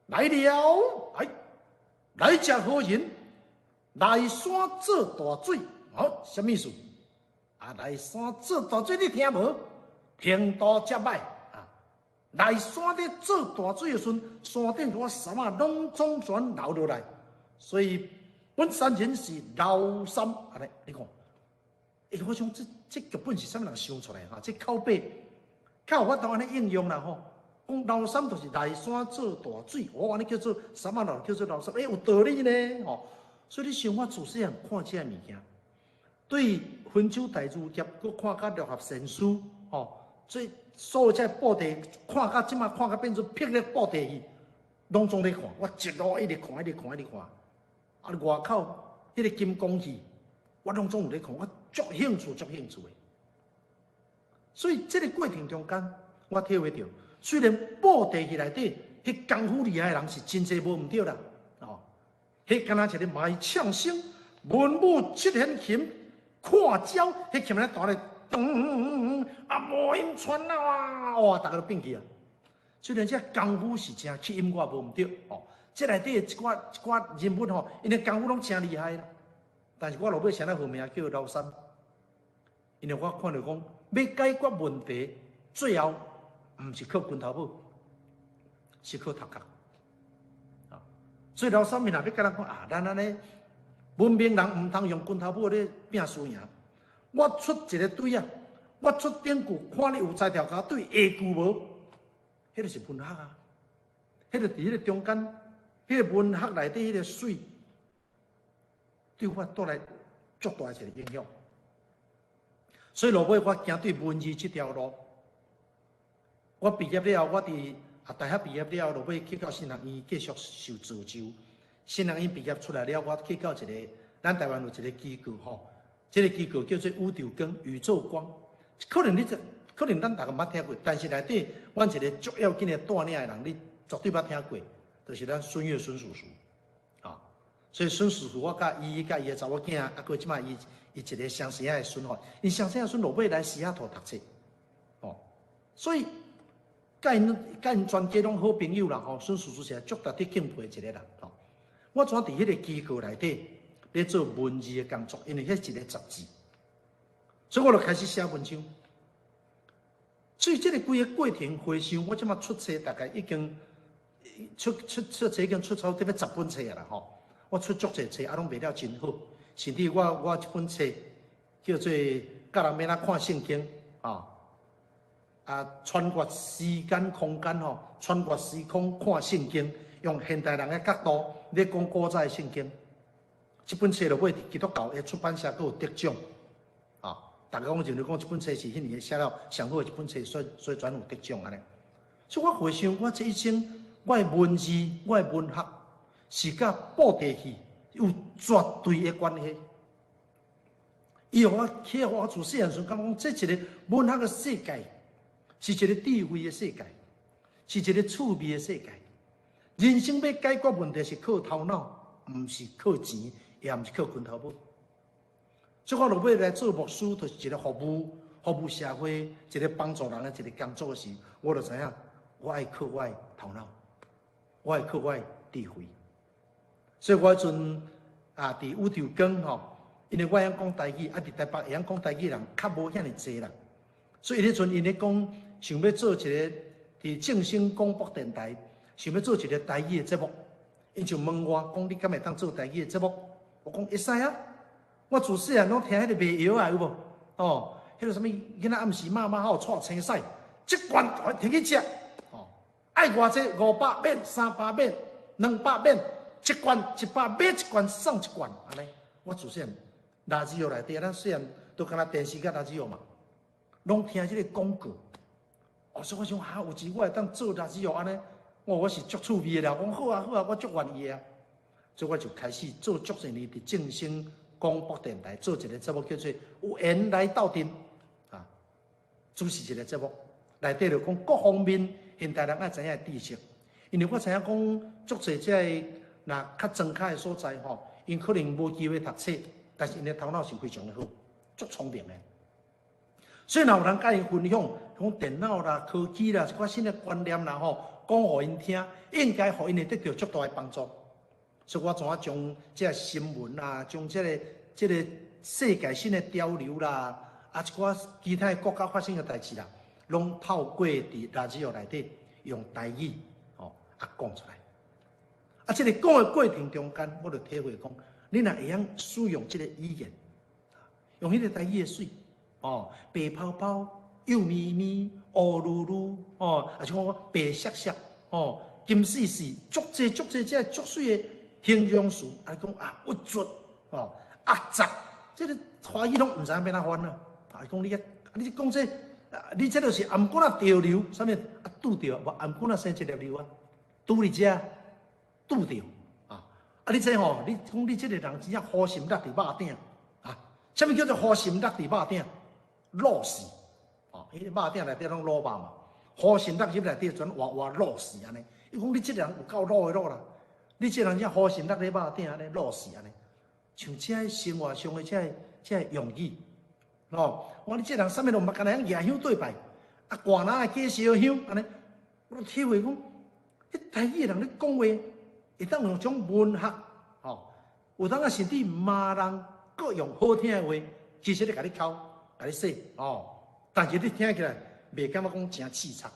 來了，哎，來者何人？來山做大水，好，啥物意思？啊，來山做大水，你聽無？程度遮歹啊！來山咧做大水的時陣，山頂寡潲仔攏總全流落來，所以本山人是劉三，按呢，你看，欸，我想這這劇本是啥物人想出來哈？這口碑較有法度按呢應用啦吼。講劉三就是來山做大水，哦，按呢叫做潲仔流叫做劉三，欸，有道理呢吼。所以你想我自細漢看這个物件，對雲州大儒俠，閣看甲六合仙書，吼，所以所有這布袋看甲這馬看甲變做霹靂布袋戲，攏總咧看，我一路一直看，一直看，一直看。啊，外口彼个金剛戲，我攏總有咧看，我足興趣，足興趣的。所以這个過程中間，我體會著，雖然布袋戲內底，彼功夫厲害的人是真濟無毋對啦，哦，彼敢若一个賣唱聲，文武七弦琴，看招，彼琴咧彈咧，噔，啊，魔音傳啊，哇，逐家都變去啊。雖然這功夫是誠吸引我，無毋對，哦。這內底一寡一寡人物吼，𪜶的功夫攏誠厲害啦。但是我落尾啥來號名叫劉三，因為我看著講，欲解決問題，最後毋是靠拳頭母，是靠頭殼。啊，所以劉三伊若欲共人講啊，咱按呢文明人毋通用拳頭母咧拼輸贏。我出一个對仔，我出頂句，看你有才調共對下句無？彼个是文學啊，彼个佇彼个中間。彼个文學內底彼个媠，對我帶來足大一个影響。所以落尾我行對文字這條路。我畢業了，我佇啊大學畢業了，落尾去到新學院繼續受造就。新學院畢業出來了，我去到一个咱台灣有一个機構吼，這个機構叫做宇宙光，宇宙光。可能你這可能咱逐家毋捌聽過，但是內底阮一个足要緊的帶領的人，你絕對捌聽過。就是咱孫岳孫叔叔，啊，所以孫叔叔我佮伊佮伊的查某囝，啊，閣這擺伊伊一个雙生仔的孫吼，𪜶雙生仔孫落尾來西雅圖讀冊，哦，所以佮𪜶佮𪜶全家攏好朋友啦，吼，孫叔叔是足值得敬佩的一個人，吼。我怎佇彼个機構內底咧做文字的工作，因為彼一个雜誌，所以我就開始寫文章。所以這个規个過程回想，我這擺出冊大概已經。出出出冊已經出差不多十本冊啦吼，我出足濟冊，啊攏賣了真好。甚至我我這本冊叫做《教人欲按怎看聖經》啊，啊穿越時間空間吼，穿越時空看聖經，用現代人的角度咧講古早的聖經。這本冊落尾佇基督教的出版社閣有得獎啊！逐家講認為講這本冊是彼年寫了上好的一本冊，所以所以轉有得獎按呢。所以我回想我這一生。我的文字，我的文學是佮布袋戲有絕對的關係。伊予我啟發我自細漢時，感覺講這一个文學的世界是一个智慧的世界。是一个趣味的世界。人生欲解決問題是靠頭腦，毋是靠錢，也毋是靠拳頭母。所以我落尾來做牧師，就是一個服務、服務社會、一個幫助人的一個工作時，我就知影，我愛靠我的頭腦，我愛靠我的智慧。所以我彼陣啊，佇宇宙光吼，因為我會曉講台語，啊，佇台北會曉講台語人較無遐爾濟啦。所以彼陣𪜶咧講，想欲做一个佇正聲廣播電台，想欲做一个台語的節目，𪜶就問我講：你敢會當做台語的節目？我講會使啊！我自細漢攏聽彼个賣藥仔有無？哦，彼个啥物囡仔暗時媽媽好帶青屎，這罐提去食，哦，愛偌濟500免，300免，200免，一罐100買一罐送一罐，按呢。我自細漢垃圾內底，咱細漢都敢若電視佮垃圾嘛，攏聽這个廣告。哦，所以我想哈，有錢我會當做垃圾按呢，我是足趣味的啦。我講好啊好啊，我足願意啊。所以我就開始做足濟年佇正聲廣播電台做一个節目，叫做《有緣來鬥陣》啊，主持一个節目，內底就講各方面現代人愛知影的知識。因為我知影講足濟這个若較莊跤的所在吼，𪜶可能無機會讀冊，但是𪜶的頭腦是非常的好，足聰明的。所以若有人佮𪜶分享，講電腦啦、科技啦，一寡新的觀念啦吼，講予𪜶聽，應該予𪜶會得著足大的幫助。所以我怎啊將這个新聞啊，將這个世界新的潮流啦，啊一寡其他的國家發生的代誌啦，攏透過佇ラジオ內底用台語吼啊講出來。啊，這个講的過程中間，我就體會講，你若會曉使用這个語言，用彼个台語的媠，哦，白泡泡、幼咪咪、烏嚕嚕，哦，抑是講白雪雪，哦，金絲絲，足濟足濟這足媠的形容詞，啊講啊鬱卒，哦，壓雜，這个華語攏毋知影欲按怎翻啦。啊，講你啊，你講這，你這就是頷頸仔著瘤，啥物啊拄著，無頷頸仔生一粒瘤啊，拄佇遮拄著啊！啊，你這吼，你講你這个人真正烏心落佇肉鼎啊？啥物叫做烏心落佇肉鼎？滷死哦，彼个肉鼎內底攏滷肉嘛，烏心落入內底全活活滷死按呢。伊講你這个人有夠滷的滷啦，你這个人真烏心落佇肉鼎按呢滷死按呢。像這生活上的這用語，哦，我講你這人啥物攏毋捌，干焦會曉舉香對拜，啊，寒若會加燒香按呢，我就體會講，彼台語的人咧講話，會當用種文學，吼，有當啊甚至罵人，閣用好聽的話，其實咧共你剾，共你洗，哦，但是你聽起來袂感覺講誠刺插，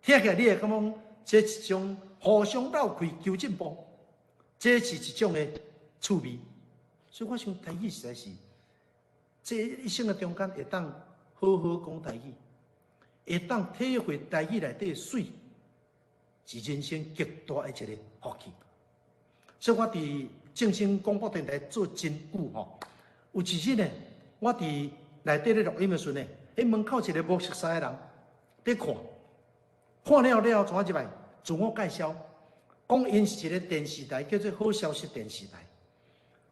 聽起來你會感覺講這是一種互相鬥氣求進步，這是一種的趣味。所以我想台語實在是，這一生的中間會當好好講台語，會當體會台語內底的媠，是人生極大的一个福氣。所以我佇正聲廣播電台做真久吼，有一日呢，我佇內底咧錄音的時陣呢，彼門口一个無熟似的人佇看，看了了後，怎啊入來自我介紹，講𪜶是一个電視台，叫做好消息電視台。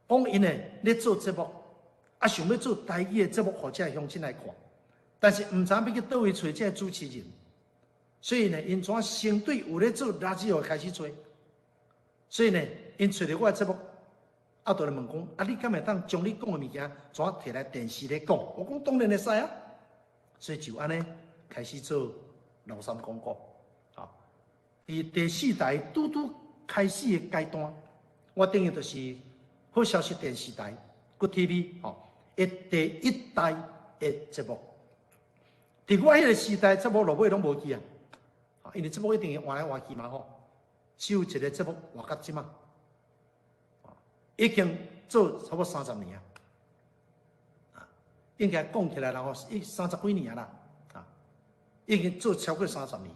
講𪜶呢咧做節目，啊想欲做台語的節目，予這鄉親來看，但是毋知影欲去佗位揣這个主持人，所以呢，𪜶怎先對有咧做ラジオ開始揣，所以呢，𪜶揣著我的節目，啊，就來問講，啊，你敢會當將你講的物件，怎提來電視咧講？我講當然會使啊，所以就按呢開始做老三廣告，啊，佇第四台拄拄開始的階段，我等於就是好消息電視台，Good TV 吼，的第一代的節目。佇我彼个時代，節目落尾攏無去啊，因為節目一定會換來換去嘛吼，只有一个節目活到這馬，已經做差不多30年啊，應該講起來然後一三十幾年啦，啊，已經做超過三十年，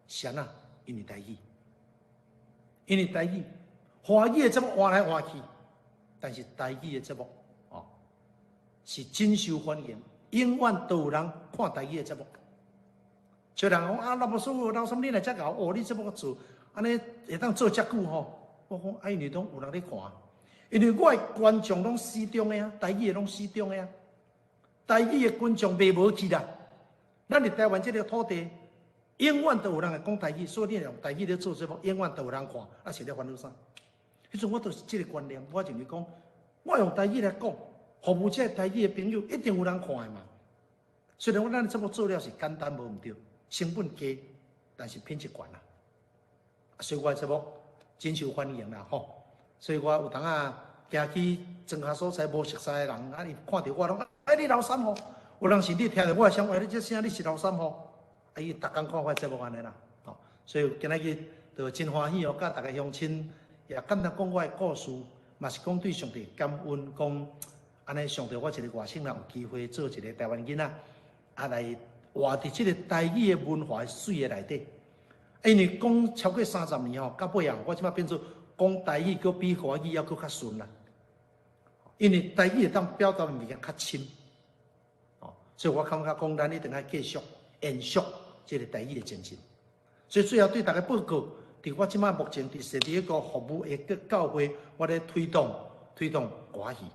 是按怎？因為台語，因為台語，華語的節目換來換去，但是台語的節目哦，是真受歡迎，永遠都有人看台語的節目。像人講啊，老牧師，老師你來遮𠢕哦，你節目做，按呢會當做遮久吼？我講啊，因為攏有人咧看，因為我的觀眾攏死忠的啊，台語的攏死忠的啊，台語的觀眾袂無去啦。咱佇台灣這个土地，永遠都有人會講台語，所以你用台語咧做節目，永遠都有人看，啊是咧煩惱啥？彼陣我就是這個觀念，我認為講，我用台語來講，服務這個台語的朋友，一定有人看的嘛。雖然講咱的節目做了是簡單無毋對，成本低，但是品質懸啦。所以我的節目真受歡迎啦吼。所以我有當仔行去莊下所在無熟似的人，啊，伊看著我攏，哎，你老三吼？有人甚至聽著我的聲，哎，你這聲你是老三吼？啊，伊逐工看我的節目按呢啦，吼。所以今仔日就真歡喜哦，佮逐家鄉親也簡單講我的故事，嘛是講對上帝感恩，講按呢上帝我一個外省人有機會做一個台灣囡仔，啊來活佇這個台語的文化的水的內底。因為講超過30年吼，到尾啊，我這擺變做講台語，閣比華語猶閣較順啦。因為台語會當表達的物件較深，哦，所以我感覺講咱一定愛繼續延續這個台語的精神。所以最後對大家報告，佇我這擺目前佇設立一個服務的教會，我咧推動推動歌戲。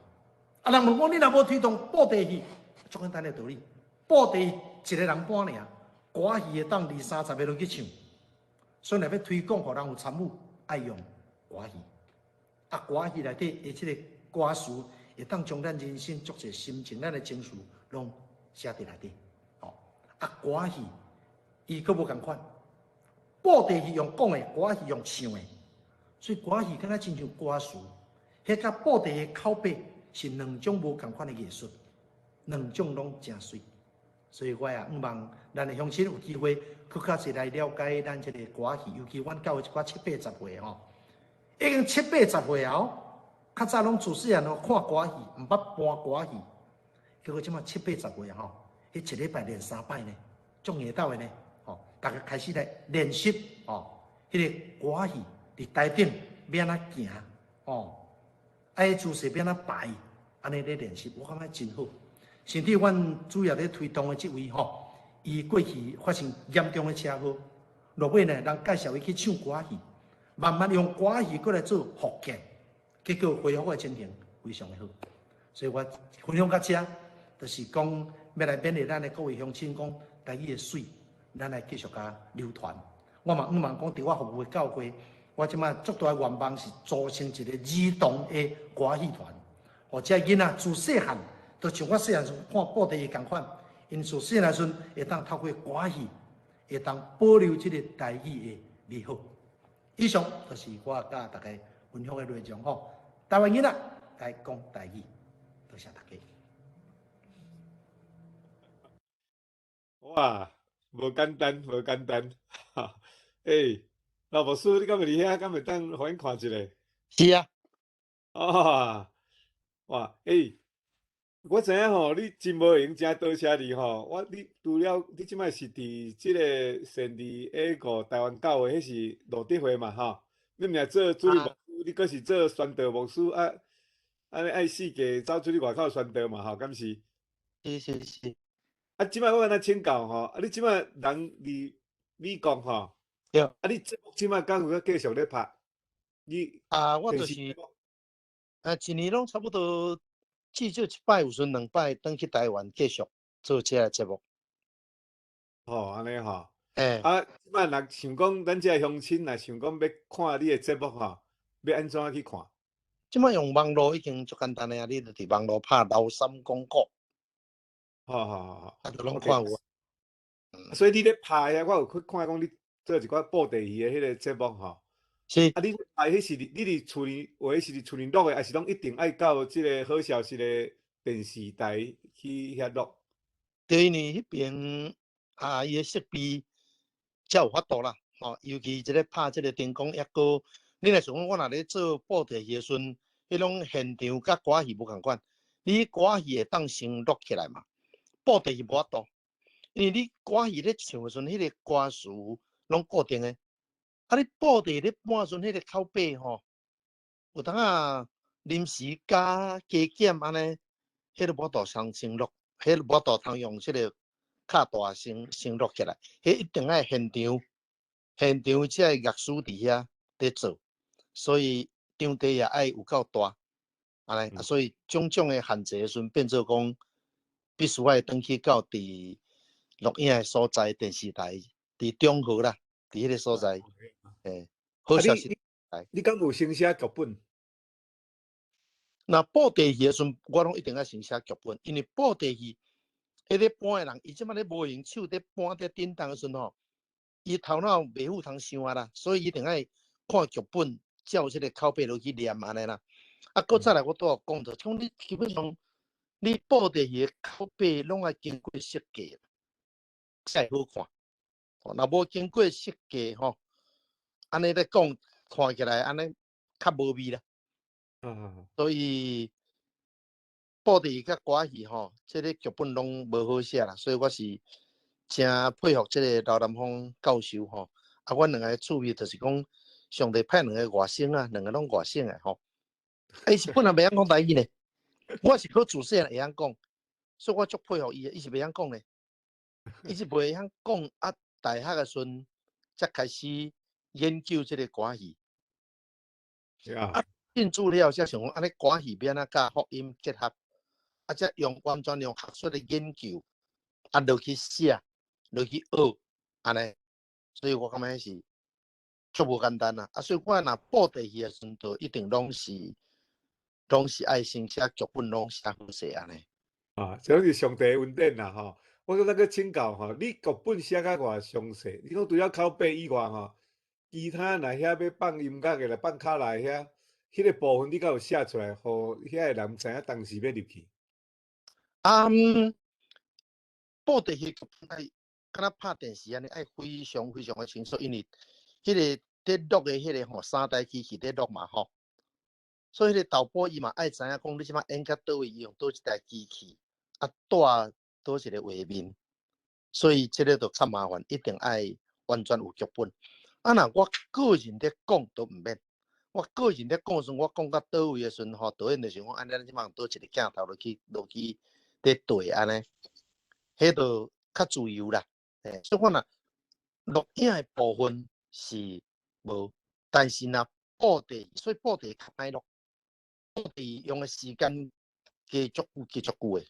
啊，人問講你若無推動布袋戲，足簡單的道理，布袋戲一個人搬爾，歌戲會當二三十个落去唱。所以若欲推廣，予人有參與，愛用歌戲。啊，歌戲內底的這個歌詞，會當將咱人生足濟心情、咱的情緒，攏寫佇內底。哦，啊，歌戲伊閣無仝款，布袋戲用講的，歌戲用唱的，所以歌戲敢若親像歌詞，彼佮布袋戲口白是兩種無仝款的藝術，兩種攏誠媠。所以我也向望咱的鄉親有機會，閣較濟來了解咱這個歌戲，尤其阮教會一寡七八十歲吼，已經七八十歲啊！較早攏自細漢攏看歌戲，毋捌搬歌戲，結果這擺七八十歲吼，彼一禮拜練三擺呢，足硬鬥的呢，吼，逐家開始來練習吼，彼個歌戲佇台頂欲按怎行吼，啊，彼姿勢欲按怎擺，按呢咧練習，我感覺真好。甚至阮主要咧推動的這位吼，伊過去發生嚴重的車禍，落尾呢，人介紹伊去唱歌戲，慢慢用歌戲閣來做復健，結果恢復的情形非常的好。所以我分享到這，就是講欲來勉勵咱的各位鄉親，講台語的媠，咱來繼續共流傳。我嘛向望講，佇我服務的教會，我這擺足大的願望是組成一個兒童的歌戲團，予這囡仔自細漢。就像我細漢時看布袋戲仝款，𪜶自細漢時陣會當透過歌戲，會當保留這個台語的美好。以上就是我佮大家分享的內容吼。台灣囡仔來講台語，多謝大家。哇，無簡單，無簡單。哈，欸，老牧師，你敢會佇遐？敢會當予阮看一下？是啊。哦，哇，欸。我知影吼，你真無閒，誠多謝你吼。我你除了你這擺是佇這個善利那個台灣教會，彼是路德會嘛吼。你毋是做主日牧師，你閣是做宣道牧師啊？按呢愛四界走出去外口宣道嘛吼，敢是？是是是。啊，這擺我按呢請教吼，啊，你這擺人佇美國吼？對。啊，你節目這擺敢有閣繼續咧拍？你啊，我就是，一年攏差不多。至少一擺，有時兩擺，轉去台灣繼續做這个節目。吼，按呢吼。欸。啊，這擺若想講，咱這鄉親若想講欲看你的節目吼，欲按怎去看？這擺用網路已經足簡單的啊，你就佇網路拍老三講古。好好好好。啊，就攏看有。所以你咧拍遐，我有去看講你做一寡布袋戲的彼個節目吼。是。啊，你拍彼是佇你佇厝裡，有的是佇厝裡錄的，還是攏一定愛到這個好消息的電視台去遐錄？對，因為彼邊啊，伊的設備才有法度啦，吼，尤其這个拍這个燈光，抑閣你若想講，我若咧做布袋戲的時陣，彼種現場佮歌戲無仝款，你歌戲會當先錄起來嘛，布袋戲無法度，因為你歌戲咧唱的時陣，彼个歌詞攏固定的。啊！你布袋咧搬時陣，彼個口白吼，有當仔臨時加加減按呢，彼個無法度通先錄，彼個無法度通用這個較大聲先錄起來，彼一定愛現場，現場這個樂師佇遐佇做，所以場地也愛有夠大，按呢，啊，所以種種的限制的時陣，變做講必須愛轉去到佇錄影的所在電視台。佇中和啦，佇彼个所在，欸，好啊消息。你你敢有先寫劇本？若布袋戲的時陣，我攏一定愛先寫劇本，因為布袋戲，彼個搬的人，伊這擺咧無閒手佇搬佇叮當的時陣吼，伊頭腦袂赴通想啊啦，所以一定愛看劇本，照這個口白落去念按呢啦。啊，閣再來我拄仔有講著，講你基本上你布袋戲的口白攏愛經過設計，才會好看。哦，若無經過設計吼，按呢咧講，看起來按呢較無味啦。所以布袋戲佮歌仔戲吼，這个劇本攏無好寫啦，所以我是誠佩服這个劉南方教授吼。啊，阮兩个趣味就是講，上帝派兩个外省啊，兩个攏外省的吼。啊，伊是本來袂曉講台語呢，我是閣自細漢會曉講，所以我足佩服伊的，伊是袂曉講呢，伊是袂曉講啊，大學的時陣才開始研究這个歌仔戲。啊，進駐了才想講，按呢歌仔戲欲按怎佮福音結合，啊，才用完全用學術的研究，啊，落去寫，落去學，按呢，所以我感覺是足無簡單啦。啊，所以我若布袋戲的時陣，就一定攏是愛先寫劇本，攏寫好勢按呢。啊，這攏是上帝的恩典啦吼。我閣閣請教吼，你劇本寫甲偌詳細？你講除了口白以外吼，其他若遐欲放音樂的啦，放卡拉遐，彼个部分你敢有寫出來，予遐个人知影當時欲入去？啊，布袋戲劇本愛敢若拍電視按呢，愛非常非常的清楚，因為彼个佇錄的彼个吼，三台機器佇錄嘛吼，所以彼个導播伊嘛愛知影講你這擺演到佗位，伊用佗一台機器，啊，帶佗一个畫面，所以這个就較麻煩，一定愛完全有劇本。啊，若我個人咧講都毋免，我個人咧講時陣，我講到佗位的時陣吼，導演就想講，按呢咱這擺用佗一個鏡頭落去落去佇對按呢，彼就較自由啦。欸，所以我若錄影的部分是無，但是若布袋，所以布袋較歹錄，布袋用的時間加足久，加足久的。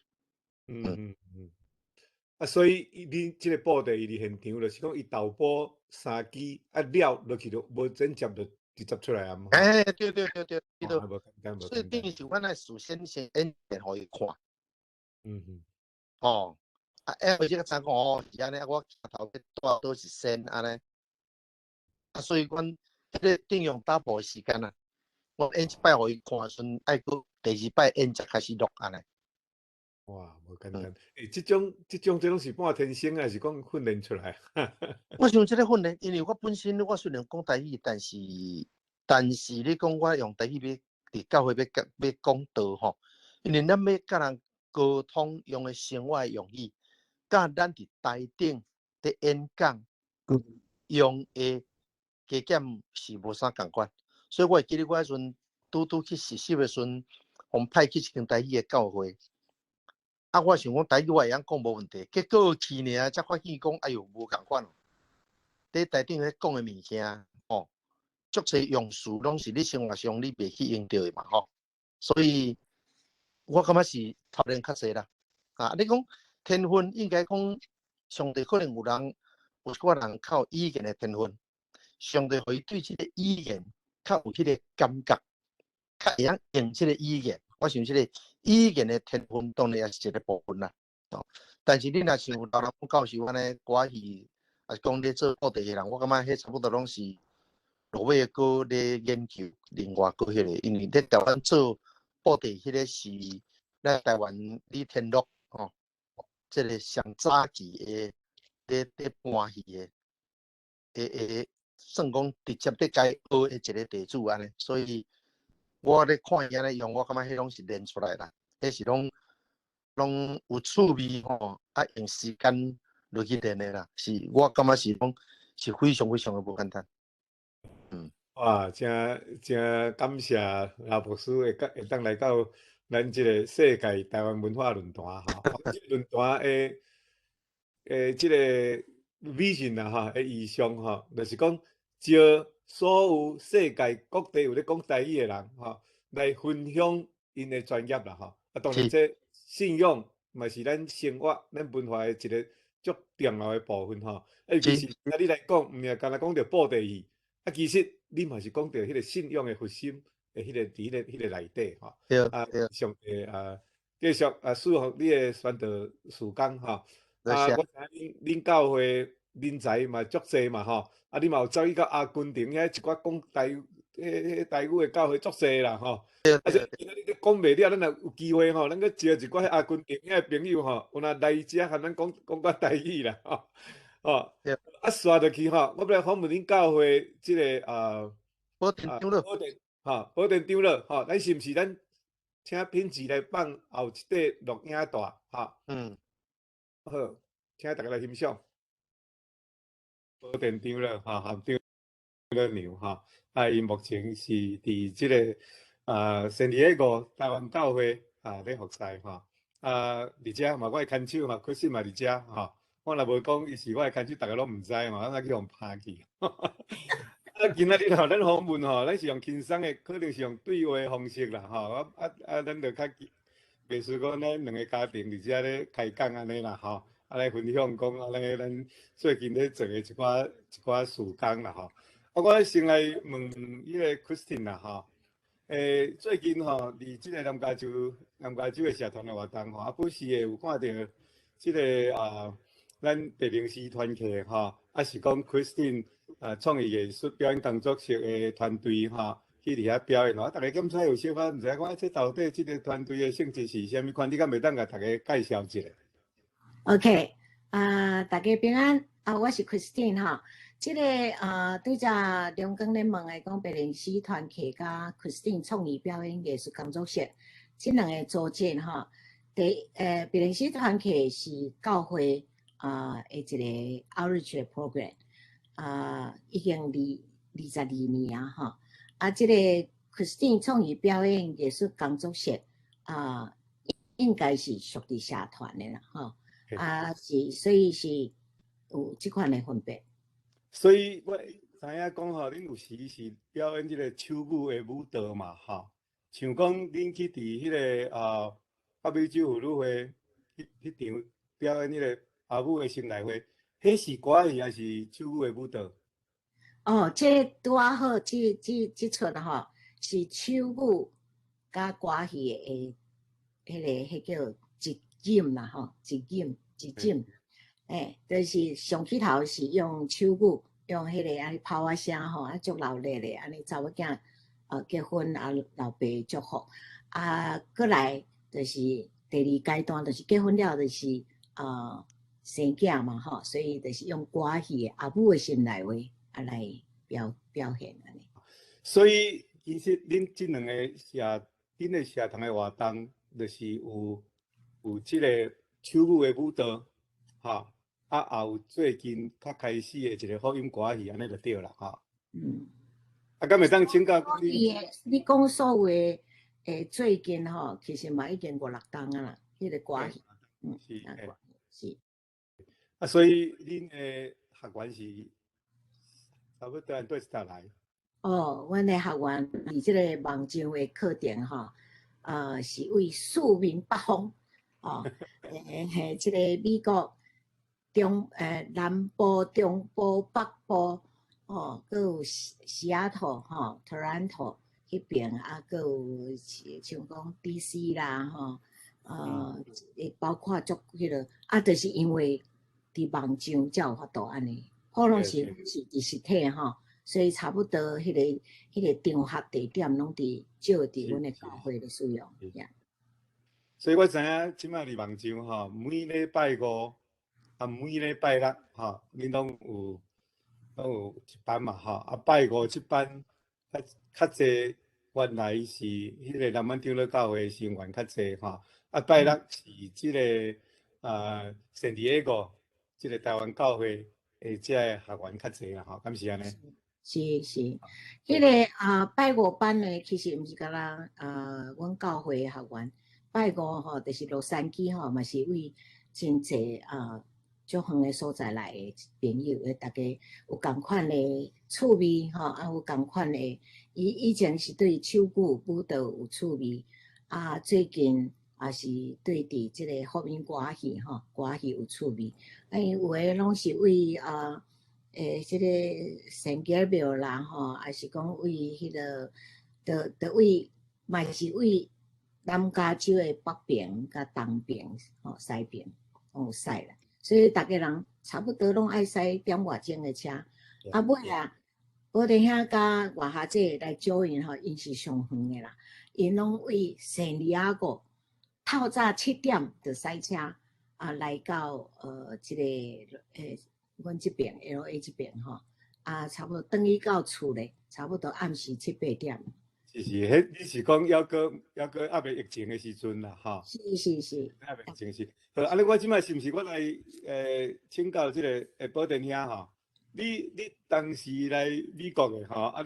啊，所以伊恁這个布袋伊佇現場，就是講伊導播三機啊了落去就無剪接就直接出來啊。欸，對對對對，伊就無簡單，無所以等於是阮愛事先先演練予伊看。哦，啊，演予這個知講哦，是按呢，我鏡頭欲帶佗一線按呢。啊，所以阮彼个定用打破的時間啊，我演一擺予伊看的時陣，愛閣第二擺演才開始錄按呢。哇，無簡單。欸，這種這攏是半天生，還是講訓練出來？我想這个訓練，因為我本身我雖然講台語，但是你講我用台語欲佇教會欲講欲講道吼，因為咱欲佮人溝通用的生活的用語，佮咱佇台頂佇演講用的加減是無啥仝款，所以我會記得我彼陣拄拄去實習的時陣，予派去一間台語的教會。啊，我想講台語我會曉講無問題，結果去爾才發現講，哎喲，無仝款哦。佇台頂咧講的物件，吼，足濟用詞攏是你生活上你袂去用著的嘛，吼。所以，我感覺是操練較濟啦。啊，你講天分應該講，上帝可能有人有一寡人較有語言的天分，上帝予伊對這個語言較有彼個感覺，較會曉用這個語言。我想這個語言的天分當然也是一個部分啦。哦，但是你若像劉南方教授按呢歌仔戲，抑是講咧做布袋的人，我感覺彼差不多攏是落尾閣咧研究另外閣彼個，因為咧台灣做布袋彼個是咱台灣李天祿吼，這個上早期的咧咧搬戲的，會算講直接咧共伊學的一個弟子按呢，所以我咧看伊按呢用，我感覺彼攏是練出來啦，彼是攏攏有趣味吼，啊用時間落去練的啦，是我感覺是講是非常非常的無簡單。哇，誠誠感謝劉牧師會會當來到咱這個世界台灣文化論壇吼，這個論壇的的這個 vision 啦吼，的意向吼，就是講招所有世界各地有咧講台語的人吼，來分享𪜶的專業啦吼。啊，當然這信仰嘛是咱生活、咱文化的一個足重要的部分吼。啊，尤其是啊，你來講，毋是干焦講著布袋戲，啊，其實你嘛是講著彼個信仰的核心的彼個佇彼個內底吼。啊，上帝啊，繼續啊，祝福你的傳道事工吼。啊，我知影恁教會人才嘛足濟嘛吼。啊，你嘛有走去到阿根廷遐一寡講台彼彼台語的教會足濟啦吼。啊，這今仔日你講袂了，咱若有機會吼，咱閣招一寡阿根廷遐朋友吼，有若來遮和咱講講寡台語啦吼。哦，啊，紲落去吼，我欲來訪問恁教會這个啊，寶田長老，寶田吼，寶田長老吼，咱是毋是咱請品志來放後一塊錄影帶吼？嗯，好，請大家來欣賞。寶田長老吼，和長老娘吼，啊，𪜶目前是佇這个啊，聖地亞哥台灣教會啊咧服侍吼。啊，佇遮嘛，我的牽手嘛，確實嘛佇遮吼。我若無講伊是我的牽手，逐家攏毋知嘛，咱去予拍去。啊，今仔日吼，咱訪問吼，咱是用輕鬆的，可能是用對話的方式啦，吼。啊啊啊，咱就較袂輸講咱兩个家庭佇遮咧開講按呢啦，吼。啊，來分享講按呢，咱最近咧做的一寡一寡事工啦，吼。啊，我先來問彼个 Christine 啦，吼。最近吼，佇這个南加州的社團的活動吼，啊，不時會有看著這个啊，咱白靈詩團契吼，啊是講 Christine 啊創意藝術表演工作室的團隊吼，去佇遐表演吼，啊，逐家敢知有小可毋知影講，這到底這个團隊的性質是啥物款？你敢會當共逐家介紹一下？OK，啊，大家平安，啊，我是 Christine 吼。這个啊，拄才梁光咧問的講白靈詩團契佮 Christine 創意表演藝術工作室，這兩個組織吼，第白靈詩團契是教會啊的一个 outreach 的 program，啊，已經22年啊吼，啊，這个 Christine 創意表演藝術工作室啊，應該是屬佇社團的啦吼，啊是，所以是有這款的分別。所以我知影講吼，恁有時是表演這个手舞的舞蹈嘛，吼，像講恁去佇彼个啊北美洲婦女會彼彼場表演彼个阿母的心內話，彼是歌仔戲還是手舞的舞蹈？哦，這拄仔好，這這齣吼是手舞佮歌仔戲的，彼个彼叫一景啦，吼，一景一景。欸，就是上起頭是用手舞，用彼个按呢炮仔聲吼，啊足熱鬧的，按呢查某囝結婚啊，老爸祝福，啊，閣來就是第二階段，就是結婚了，就是生囝嘛吼，所以就是用歌仔戲的阿母的心內話啊來表現按呢。所以其實恁這兩個社，恁的社團的活動，就是有這个手舞的舞蹈，吼。啊，也有最近較開始的一个福音歌仔戲，按呢就對啦，吼。嗯。啊，敢會當請教你？你講所謂最近吼，其實嘛已經五六冬啊啦，彼个歌仔戲。嗯，是，是。啊，所以恁的學員是差不多佗一搭來？哦，阮的學員佇這个網上的課程吼，是為四面八方，哦，嘿，這个美國。中南部、中部、北部，哦，閣有西雅圖吼、Toronto 彼邊，啊，閣有像講 DC 啦，吼，包括足彼个，啊，就是因為佇網上才有法度按呢，可能是佇實體吼，所以差不多彼个場合地點攏佇少佇阮的教會咧使用。所以我知影這擺佇網上吼，每禮拜五。啊，每禮拜六吼，恁攏有一班嘛吼。啊，拜五這班較較濟，原來是彼个南安長老教會成員較濟吼。啊，拜六是這个啊聖地亞哥這个台灣教會的這个學員較濟啦吼，敢是按呢？是是，彼个啊拜五班呢，其實毋是干焦啊，阮教會的學員拜五吼，就是洛杉磯吼，嘛是為真濟啊。足遠的所在來的朋友，逐家有仝款的趣味吼，啊有仝款的，伊以前是對手語舞蹈有趣味，啊最近也是對佇這个福音歌戲吼，歌戲有趣味。啊，𪜶有的攏是為啊，這个聖潔廟啦吼，還是講為彼个，就為嘛是為南加州的北邊佮東邊吼西邊攏有駛啦。所以逐家人差不多攏愛駛點外鐘的車。啊，尾啊，寶田兄佮外下姐來招𪜶吼，𪜶是上遠的啦。𪜶攏為聖地亞哥透早7點就駛車啊，來到這个阮這邊 LA 這邊吼，啊，差不多轉去到厝咧，差不多暗時七八點。是是，彼你是講猶閣猶未疫情的時陣啦，吼。是是是。猶未疫情時，好，按呢我這擺是毋是我來請教這个寶田兄吼？你當時來美國的吼，啊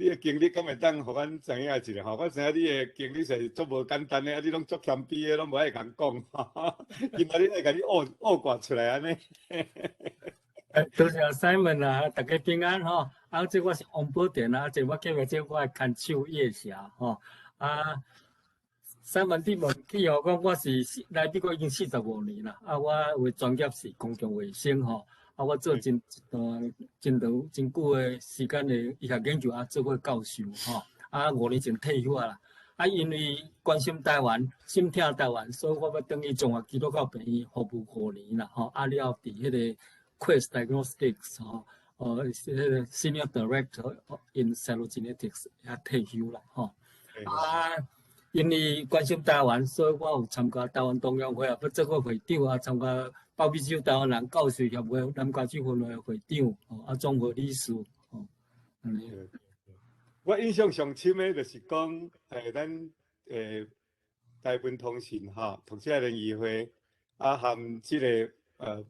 你的經歷敢會當予阮知影一下吼？我知影你的經歷是足無簡單的，啊你攏足謙卑的，攏無愛共講，今仔日愛共你挖挖掛出來按呢。多謝 Simon 啊，大家平安吼。啊，這我是王寶田啊，這我隔壁這我的牽手葉霞吼。啊，Simon 你問起吼，講我是來美國已經45年啦。啊，我的專業是公共衛生吼。啊，我做真一段真長真久的時間的醫學研究，啊，做過教授吼。啊，5年前退休啊啦。啊，因為關心台灣，心疼台灣，所以我欲轉去中華基督教病院服務五年啦吼。啊，了後佇彼个 Quest Diagnostics 吼，是彼个 Senior Director in Cytogenetics 遐退休啦吼。啊，因為關心台灣，所以我有參加台灣同鄉會啊，欲做過會長啊，參加北美洲台灣人教授協會南加州分會會長，吼，啊，總會理事，吼。我印象上深的就是講，咱台灣通信吼，讀者聯誼會，啊，含這个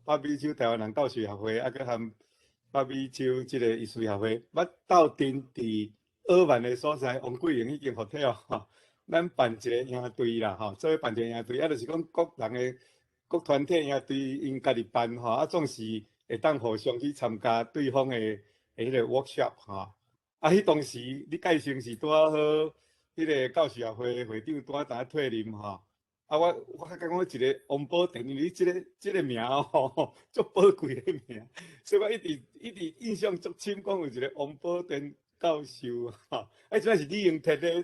北美洲台灣人教授協會，啊，閣含北美洲這个醫師協會，捌鬥陣佇爾灣的所在，王桂榮彼間 hotel 吼，咱辦一个營隊啦，吼，做伙辦一個營隊，啊，就是講各人的各團體營隊𪜶家己辦吼，啊，總是會當互相去參加對方的彼个 workshop 吼。啊，彼當時你介紹是拄仔好，彼个教授協會會長拄仔當退任吼。啊，我較感覺一個王寶田，因為你這个名吼，足寶貴的名，所以我一直一直印象足深，講有一個王寶田教授吼。啊，這是李英哲咧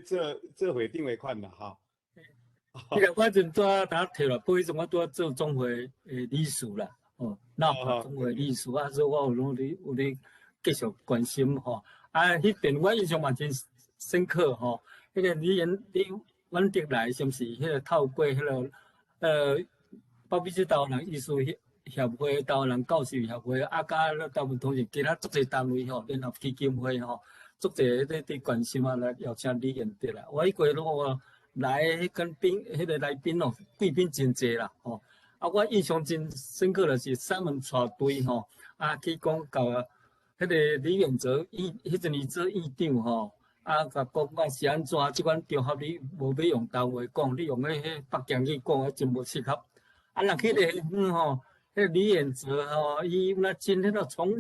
做會長的款啦吼。彼个我陣拄仔當提來，不過彼陣我拄仔做總會的理事啦，哦，那總會理事啊，所以我有攏咧有咧繼續關心吼。啊，彼邊我印象嘛真深刻吼，彼个李遠哲來是毋是？彼个透過彼个北美洲台灣人醫師協會、台灣人教授協會，啊，佮台灣通訊其他足濟單位吼，聯合基金會吼，足濟咧關心啊，來邀請李遠哲來。我彼過攏來彼間賓，彼个來賓哦，貴賓真濟啦吼。啊，我印象真深刻的是 Simon 帶隊吼，啊去講到彼个李遠哲院，彼陣伊做院長吼。啊，共講講是按怎，這款場合你無欲用台話講，你用彼北京語講，真無適合。啊，若彼个吼，彼个李遠哲吼，伊那真彼个從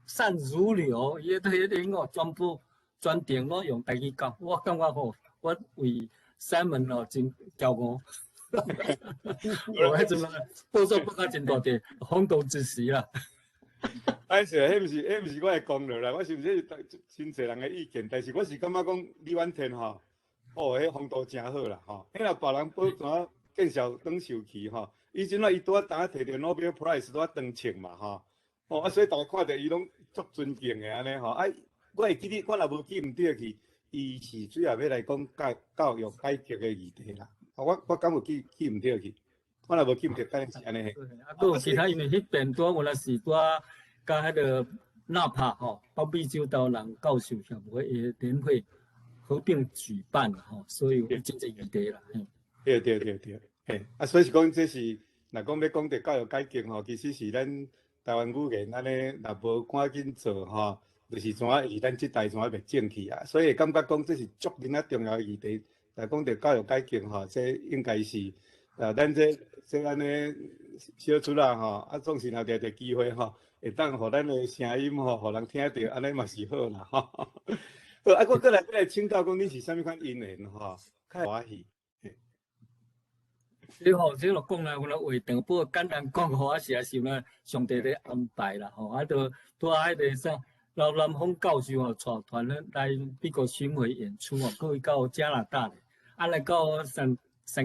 善如流，伊彼個哦，全部全程攏用台語講，我感覺吼，我為 Simon 哦真驕傲。我彼陣報作報甲真大塊，轟動一時啦。哎是，彼毋是我的功勞啦，我是毋是真濟人的意見，但是我是感覺講李婉天吼，哦，彼風度誠好啦吼，彼若別人報怎見笑轉受氣吼，伊陣仔伊拄仔當摕著 Nobel Prize 拄仔當選嘛吼，哦啊所以逐家看著伊攏足尊敬的按呢吼，啊我會記得我若無記毋著去，伊是主要欲來講教育改革的議題啦，啊我敢有記毋著去，我若無記毋著，敢是按呢。啊，閣有其他，因為彼邊拄仔原來是拄仔佮彼个 NAPA 吼，北美洲台灣人教授協會的年會合併舉辦吼，所以有真濟議題啦。對對對對，嘿，啊，所以是講這是，若講欲講著教育改革吼，其實是咱台灣語言按呢，若無趕緊做吼，就是怎啊是咱這代怎啊袂正去啊，所以會感覺講這是足恁仔重要的議題。若講著教育改革吼，這應該是，咱這按呢小出來吼，啊，總是若著著機會吼，會當予咱的聲音吼，予人聽著，按呢嘛是好啦吼。好，啊，我閣來欲來請教講，你是啥物款因緣吼，較歡喜？你吼，這落講來，阮話長，不過簡單講，吼，我是也是呢，上帝咧安排啦，吼，啊，就拄仔彼个啥，劉南峰教授吼，帶團咧來美國巡迴演出吼，閣去到加拿大咧，啊，來到山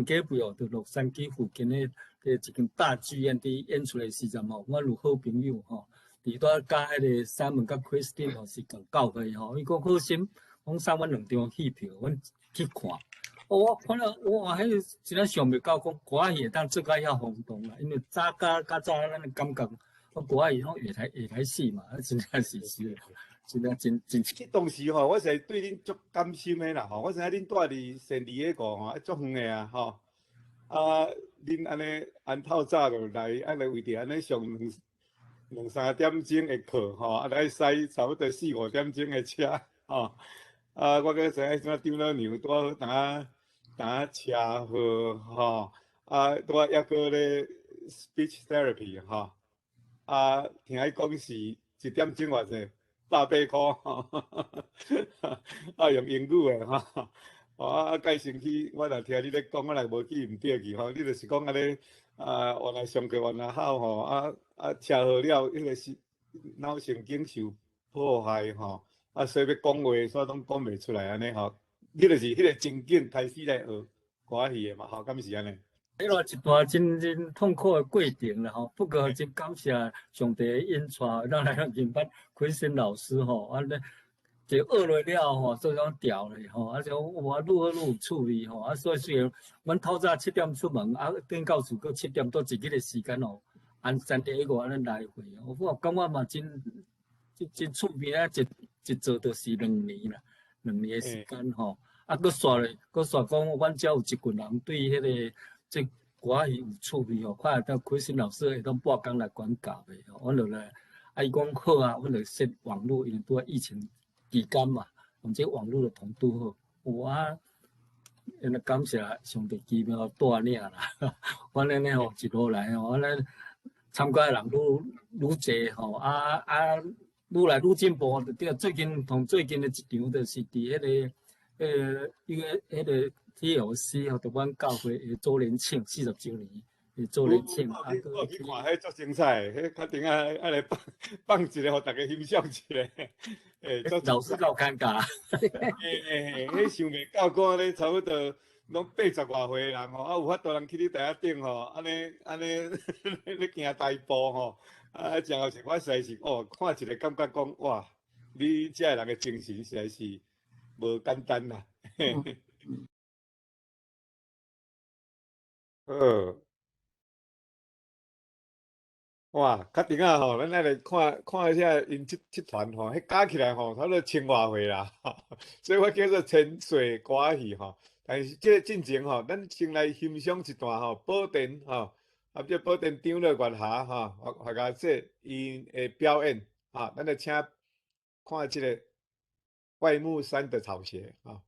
加貝哦，就洛杉磯附近的一間大劇院佇演出的時陣吼，阮有好朋友吼，佇拄仔佮彼个 Simon 佮 Christine 吼是仝教會吼，伊講好心，講送阮兩張戲票，阮去看。我看了，哇，彼个真正想袂到，講歌仔戲會當做甲遐轟動啦，因為早較較早咱的感覺，講歌仔戲攏下台戲嘛，啊，真正是，真正真真。當時吼，我是對恁足感心的啦吼，我知影恁住佇暹粒彼個吼，足遠的啊吼，啊，恁按呢按透早就來，按呢為著按呢上兩三點鐘的課吼，啊來駛差不多四五點鐘的車吼，啊，我閣知影啥張老娘拄好淡淡車禍吼，啊，拄仔抑閣咧 speech therapy 吼，啊，聽伊講是一點鐘偌濟，180塊吼，啊，用英語的吼，啊，介生氣，我若聽你咧講，我若無記毋著去吼，你就是講按呢，啊，原來上課原來好吼，啊啊，車禍了，彼個是腦神經受破壞吼，啊，所以欲講話，煞攏講袂出來按呢吼。你就是彼個情景開始來學歌仔戲的嘛，吼，敢是按呢？彼落一段真真痛苦的過程啦吼，不過真感謝上帝的引帶，咱來認捌奎森老師吼，按呢就學落了吼，做種調咧吼，啊就我愈好愈有趣味吼，啊所以雖然阮透早7點出門，啊轉到厝閣7點多一日的時間吼，按3.15按呢來回，我感覺嘛真真趣味啊，一做就是2年啦。2年的時間吼，啊，閣煞咧，閣煞講，阮遮有一群人對彼个這歌仔戲有趣味吼，看會當奎森老師會當半工來管教的吼，阮就來，啊，伊講好啊，阮就設網路，因為拄仔疫情期間嘛，用這網路就通拄好，有啊，因為感謝上帝奇妙帶領啦，反正呢吼一路來吼，阮咧參加的人愈愈濟吼，啊啊。愈來愈進步，就對。最近同最近的一場，就是佇彼個、彼個、彼個 TLC 吼，就阮教會的周年慶40週年的周年慶。我去看，彼足精彩，彼較頂啊，愛來放放一个，予大家欣賞一下。欸，老師夠尷尬。欸，彼想袂到，講咧差不多攏80外歲的人吼，啊有法度人去你台仔頂吼，按呢按呢咧行大步吼。啊，真後是，我實在是哦，看一个感覺講哇，你遮个人的精神實在是無簡單啦。好，哇，較頂仔吼，咱來看看一下𪜶這團吼，彼加起來吼，差不多千外歲啦，所以我叫做千歲歌仔戲吼。但是這個進前吼，咱先來欣賞一段吼，寶殿吼。啊，這寶殿長老月霞吼，學學這𪜶的表演，哈，咱來請看這个外木山的草鞋，啊。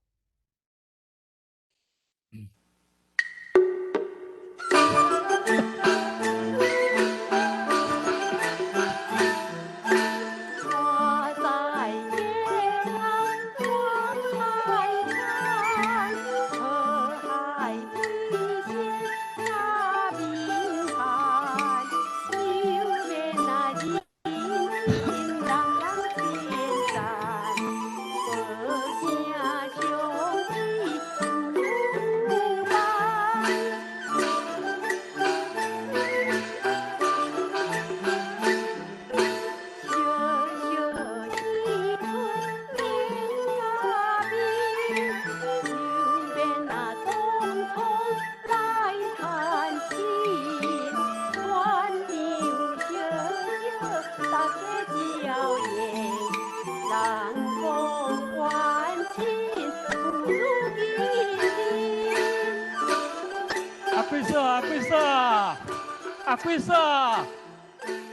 阿贵嫂，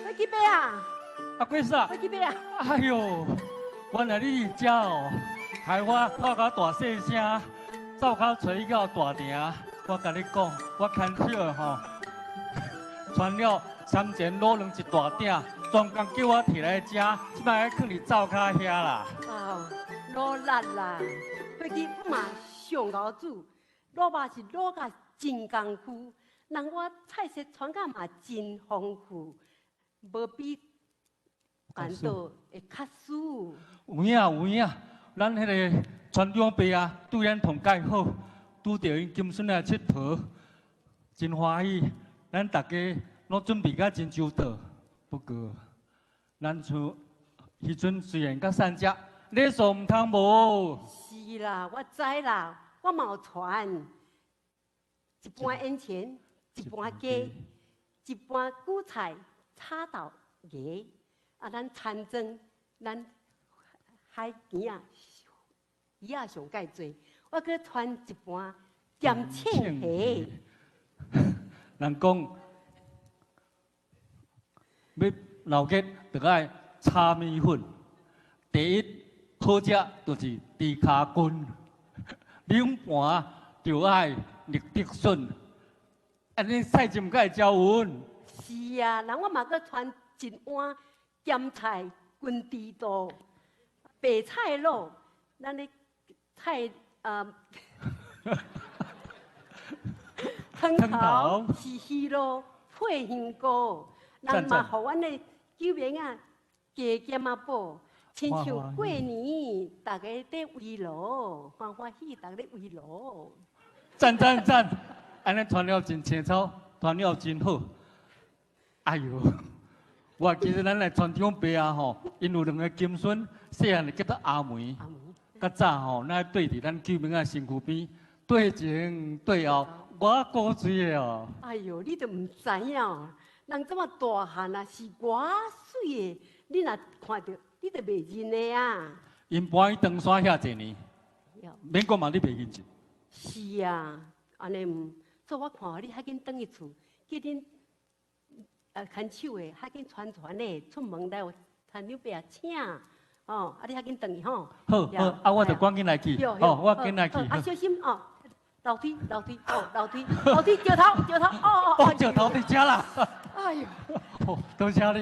欲去佗啊？阿贵嫂，欲去佗啊？哎喲，原來你佇遮哦，害我哭甲大細聲，走較揣你到大埕。我共你講，我牽手吼，穿了三錢滷卵一大鼎，專工叫我提來食，這擺囥佇灶跤遐啦。哦，努力啦，過去嘛上𠢕煮，滷肉是滷甲真功夫。人我菜色传甲嘛真丰富，無比辦道會較輸。有影有影，咱彼个船長伯啊，對咱同蓋好，拄著𪜶金孫來𨑨迌，真歡喜。咱逐家攏準備甲真周到，不過咱厝彼陣雖然較散食，禮數毋通無。是啦，我知啦，我嘛有傳一盤煙腸，一盤雞，一盤韭菜炒豆芽，啊，咱餐莊，咱海墘仔魚仔上蓋濟，我閣傳一盤鹹青蝦。人講欲鬧熱，著愛炒麵粉。第一好食就是豬跤筋，冷盤就愛綠竹筍。按呢菜汁才會食勻。是啊，人我嘛閣傳一碗鹹菜滾豬肚，白菜滷，咱的菜湯頭是魚露配香菇，人嘛予阮的救命啊加減仔補，親像過年逐家佇圍爐，歡歡喜，逐家咧圍爐。讚讚讚！按呢傳了真清楚，傳了真好。哎喲，我記得咱來傳長伯啊吼，𪜶有兩个金孫，細漢就叫做阿梅。較早吼，咱對佇咱救命仔身軀邊，對前對後，我古錐的哦。哎喲，你都毋知影，人這麼大漢啊，是偌媠的，你若看著，你就袂認的啊。𪜶搬去長山遐濟年，免講嘛，你袂認得。是啊，按呢毋，所以我看你較緊轉去厝，叫恁牽手的，較緊傳傳的，出門來有田長伯啊請，哦，啊你較緊轉去吼。好，好，啊我就趕緊來去，哦，我緊來去。啊小心哦，樓梯樓梯哦樓梯樓梯石頭石頭哦哦哦，石頭佇遮啦。哎喲，多謝你。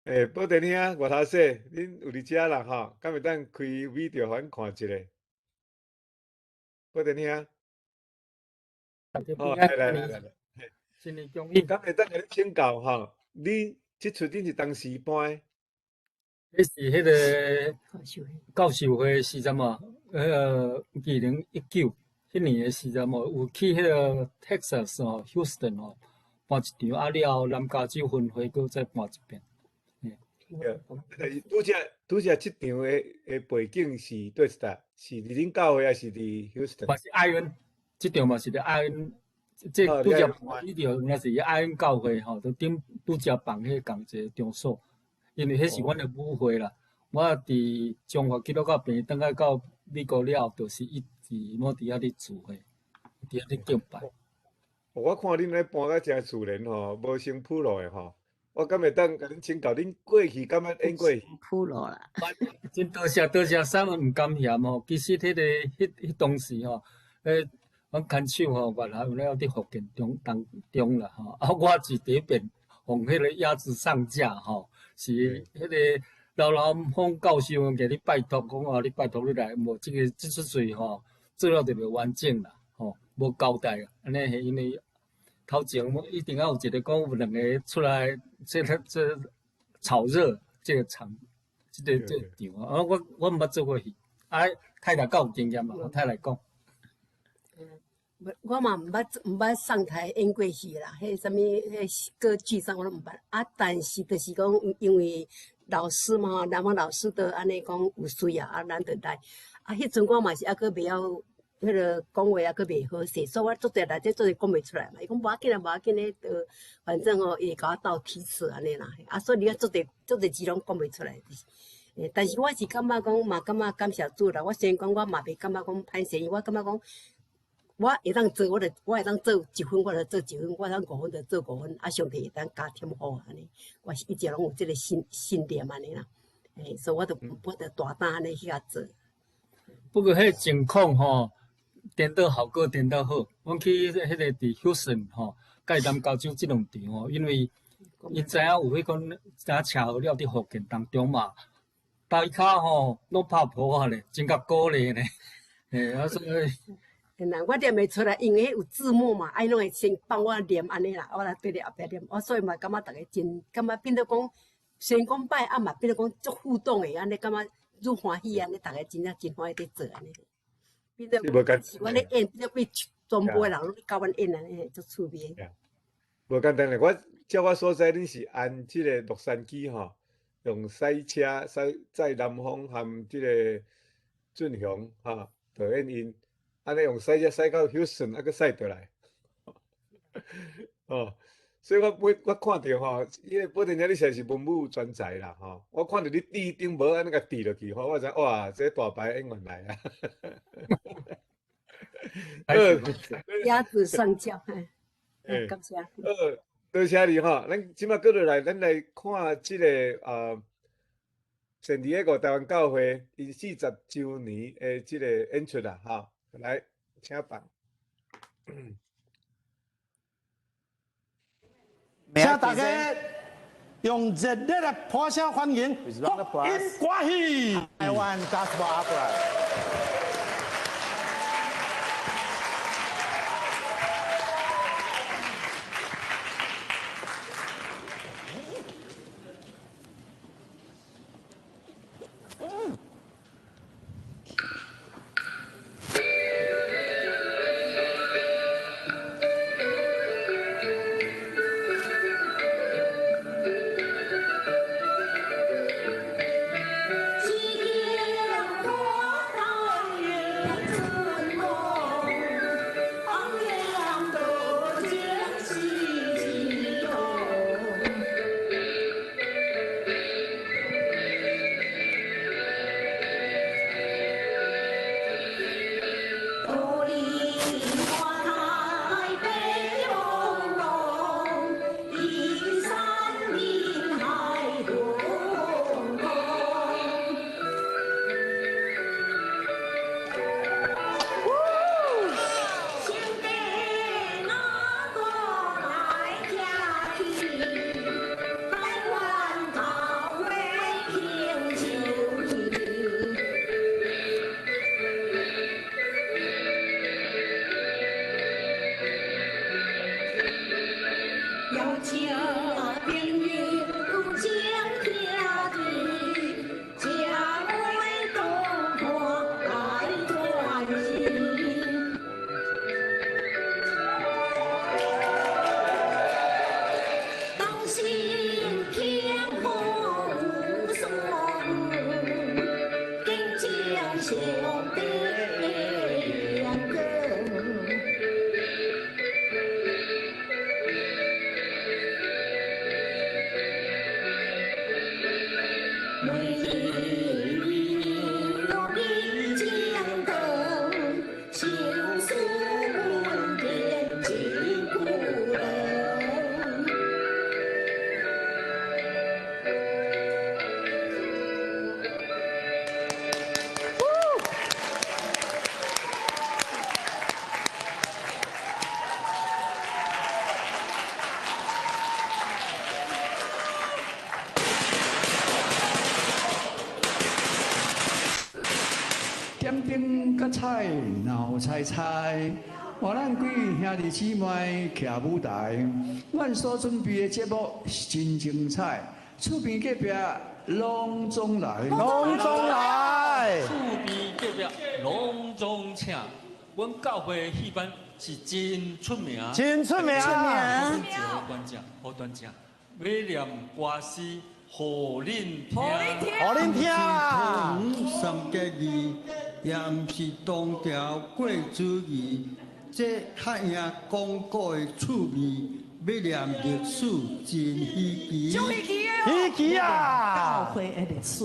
欸，寶田兄，外頭說，恁有佇遮啦吼？敢會當開 video 予阮看一下？寶田兄，哦，來來來來來，新年恭喜！敢會當共你請教吼？你這齣恁是當時搬？彼是彼个教授會時陣嘛？彼个2019彼年的時陣嘛，有去彼个 Texas 吼，Houston 吼，辦一場，啊了後南加州分會閣再辦一遍。對，但是拄則拄則這場的背景是佗一搭？是佇恁教會，還是佇 Houston？嘛是愛恩，這場嘛是佇愛恩，這拄則呢條那是愛恩教會吼，都頂拄則辦彼個仝一个場所，因為彼是阮的母會啦。我佇中華基督教病院轉來到美國了後，就是一直攏佇遐咧聚會，佇遐咧敬拜。我看恁咧搬甲誠自然吼，無先鋪路的吼。我敢會當共恁請教，恁過去敢捌演過戲？鋪路啦。真多謝多謝，三文毋甘嫌吼。其實彼个彼彼當時吼，阮牽手吼，原來有咧佇福建中當中啦吼。啊，我是佇彼邊予彼個鴨子上架吼，是彼个劉南峰教授共你拜託講啊，你拜託你來，無這个這齣戲吼，做了就袂完整啦，吼，無交代。按呢係因為頭前一定要有一個講有兩个出來，這個這炒熱這個場，這個這個場啊。我毋捌做過戲，啊，太太較有經驗嘛，我太太講。我嘛毋捌上台演過戲啦，彼啥物彼歌劇啥我攏毋捌。啊，但是就是講，因為老師嘛，南方老師都按呢講有需要，啊，咱就來。啊，彼陣我嘛是猶閣袂曉彼个講話，猶閣袂好勢，所以我足濟內底足濟講袂出來嘛。伊講無要緊啊，無要緊咧，就反正吼，伊會共我鬥提詞按呢啦。啊，所以你足濟足濟字攏講袂出來。欸，但是我是感覺講嘛，感覺感謝主啦。我雖然講我嘛袂感覺講歹勢，我感覺講。我會當做，我會當做一分，我就做一分；我會當五分，就做五分。啊，上帝會當加添予我按呢，我是一直攏有這个信念按呢啦。欸，所以我就大膽按呢去共做。不過彼个情況吼，顛倒效果顛倒好。阮去彼个佇 Houston 吼，佮南加州這兩場吼，因為𪜶知影有彼款知影車禍了佇福建當中嘛，大跤吼攏拍噗仔咧，真共鼓勵咧。欸，啊所以。啦，我念袂出來，因為彼有字幕嘛，伊攏會先幫我念按呢啦，我來綴咧後壁念，我所以嘛感覺逐个真感覺變做講，雖然講拜啊嘛變做講足互動的，按呢感覺愈歡喜按呢，逐个真正真歡喜佇做按呢。變做是阮咧演，變做變全部的人攏咧佮阮演按呢，足趣味。無簡單咧，我照我所知，恁是按這个洛杉磯吼，用賽車賽載南方含這个俊雄吼導演𪜶，按呢用賽車賽到休斯頓，啊閣賽倒來。哦，所以我每我看著吼，彼个保定姐你實在是文武專才啦吼。我看著你戴頂帽按呢共戴落去吼，我知哇，這大牌演員來啊。鴨子上轎，嘿，感謝。好，多謝你吼。咱這馬閣落來，咱來看這个聖地亞哥台灣教會𪜶40週年的這个演出啦，吼。來，請放。請大家用熱烈的拍聲歡迎福音歌戲。臺灣 Gospel Opera。菜闹菜菜，换咱几兄弟姊妹徛舞台，阮所准备的节目是真精彩，厝边隔壁攏總來，攏總來，厝邊隔壁攏總請，阮教會戲班是真出名，真出名，出名。一个觀眾，好端正，欲念歌詩，予恁聽，予恁聽啊！三結義。也毋是唐朝過主義，這較贏講古的趣味，欲念歷史真稀奇。稀奇啊！教會的歷史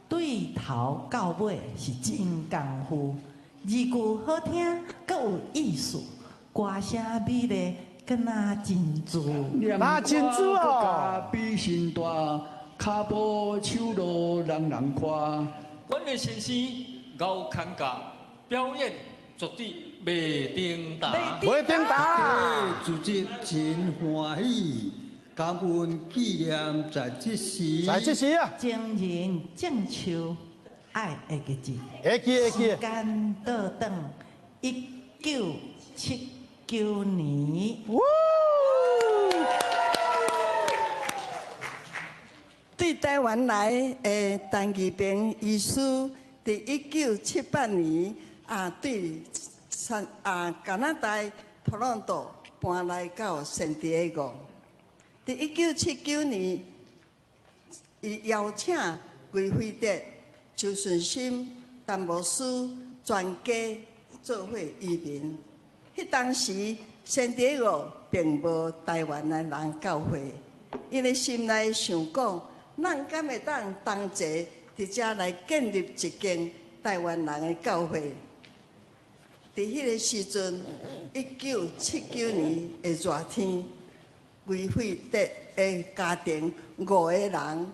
對頭到尾是真功夫，字句好聽，閣有意思，歌聲美麗，閣若真珠。若真珠哦！比心大，跤步手路人人看。阮的先生。𠢕牵教表演絕對袂停打，袂停打。组织真歡喜，感恩紀念在這時，在這時啊！情人種樹，愛會記住，會記會記。時間倒轉，一1979年。對臺灣來的陳義平醫師，佇1978年啊，對加拿大多倫多搬來到聖地亞哥。佇1979年，伊邀請魏輝德、周順心、陳牧師全家做伙移民。彼當時，聖地亞哥並無臺灣的人教會，𪜶的心內想講，咱敢會當同齊佇遮來建立一間臺灣人的教會？佇彼个時陣，1979年的熱天，魏惠德的家庭五個人，啊，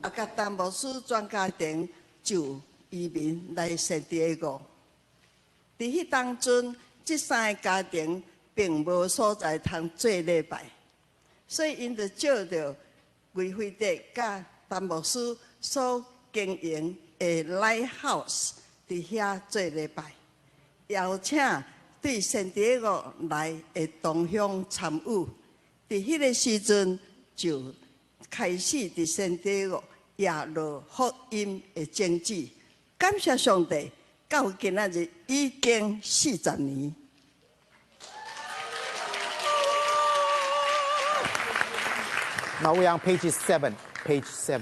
佮陳牧師全家庭就移民來聖地亞哥。佇彼當陣，這三個家庭並無所在通做禮拜，所以𪜶就借著魏惠德佮陳牧師所經營的 Lighthouse 佇遐做禮拜，邀請對聖地亞哥來的同鄉參與。佇彼个時陣就開始佇聖地亞哥耶落福音的種子。感謝上帝，到今仔日已經40年。 Now we are on page 7. Page 7.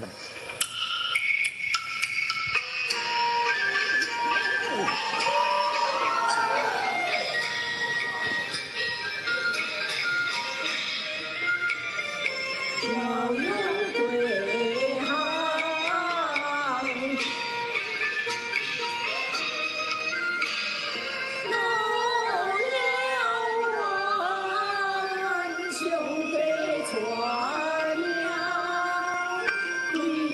上帝傳名。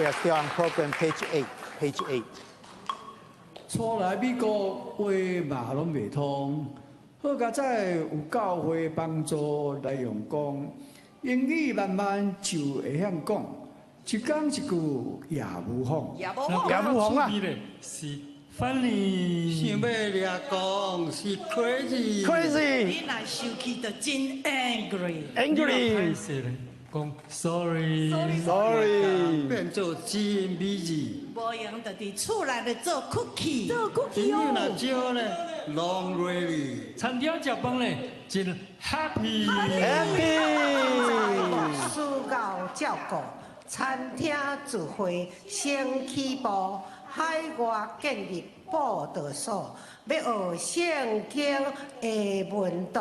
We are still on program page 8. Page 8. 初來美國話嘛攏袂通，好佳哉有教會幫助來用功，英語慢慢就會曉講，一講一句也無妨，也無妨也無妨啊！是 funny，想欲掠講是 crazy。 Crazy。你若生氣就真 angry。 Angry。講 sorry。 Sorry。變做真 busy。無閒就佇厝內咧做 cookie。做 cookie 朋友若少咧，long really。餐廳食飯咧，真 happy。 Happy。牧師𠢕照顧，餐廳聚會先起步，海外建立佈道所，欲學聖經的門徒。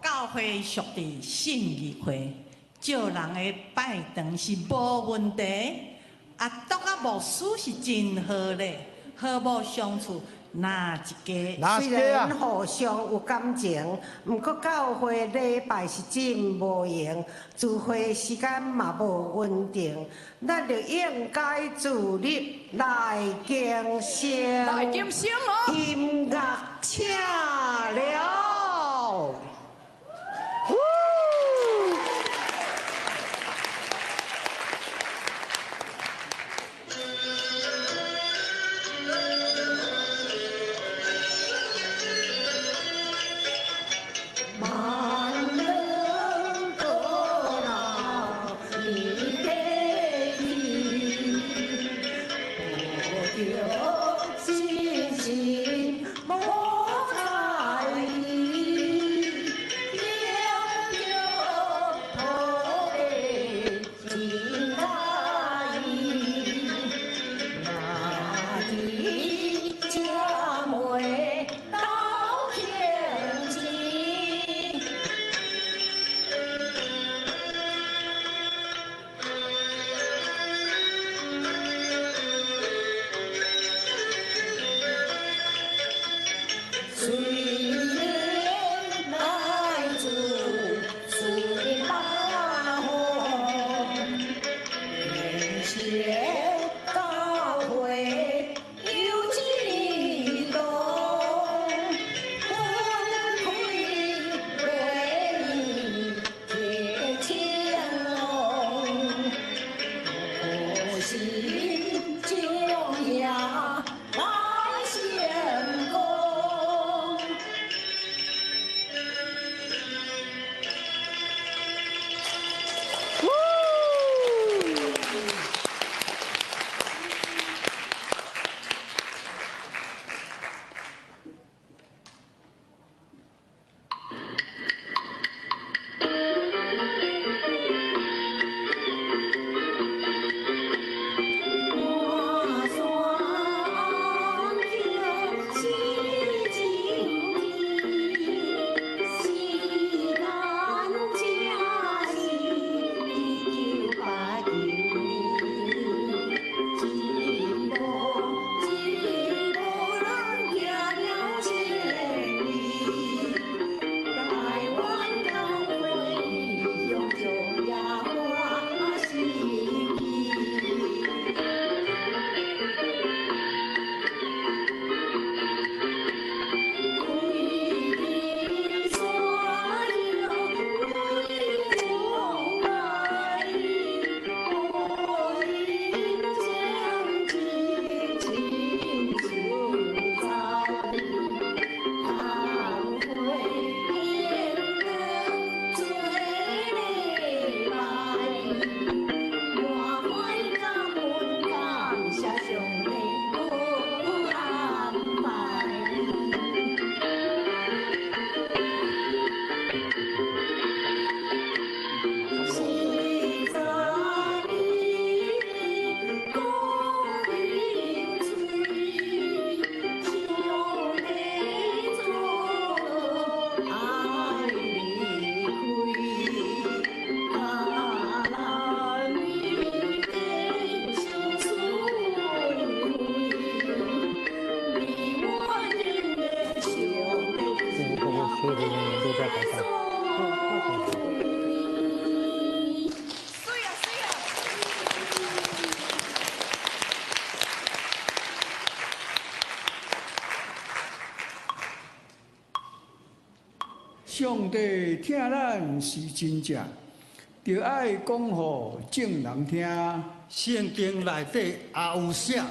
教會屬佇信義會，招人的拜堂是無問題。啊，獨仔牧師是真好咧，和睦相處，哪一家？雖然互相有感情，毋過教會禮拜是真無閒，聚會時間嘛無穩定，咱就應該自立來更新。來更新哦！音樂請了。上帝疼咱是真正，著爱讲予众人听。圣经内底也有写，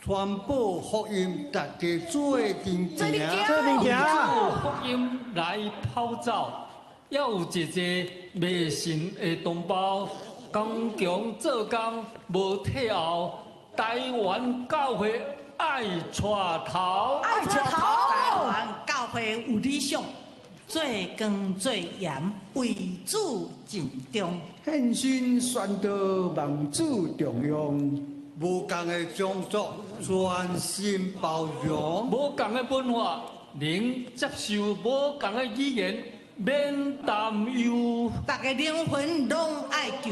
传播福音，大家做阵行。做阵行。福音来跑走，犹有一个迷信的同胞，刚强做工无退后，台湾教会爱带头。爱带头。台湾教会有理想，做光做盐，为主尽忠。献身宣道，望主重用。无仝的种族，专心包容；无仝的文化，能接受；无仝的语言，免担忧。逐个灵魂拢爱救，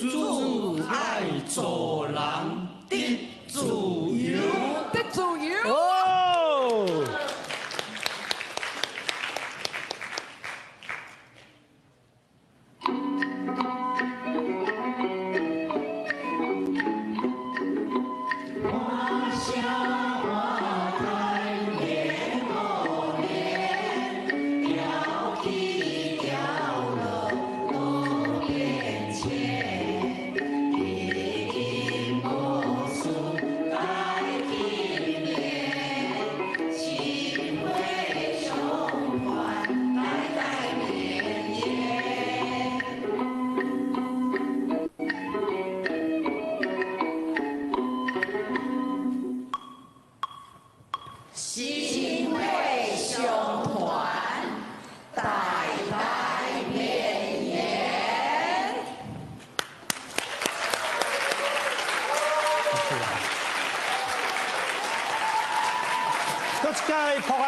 主爱做人得自由，得自由。哦。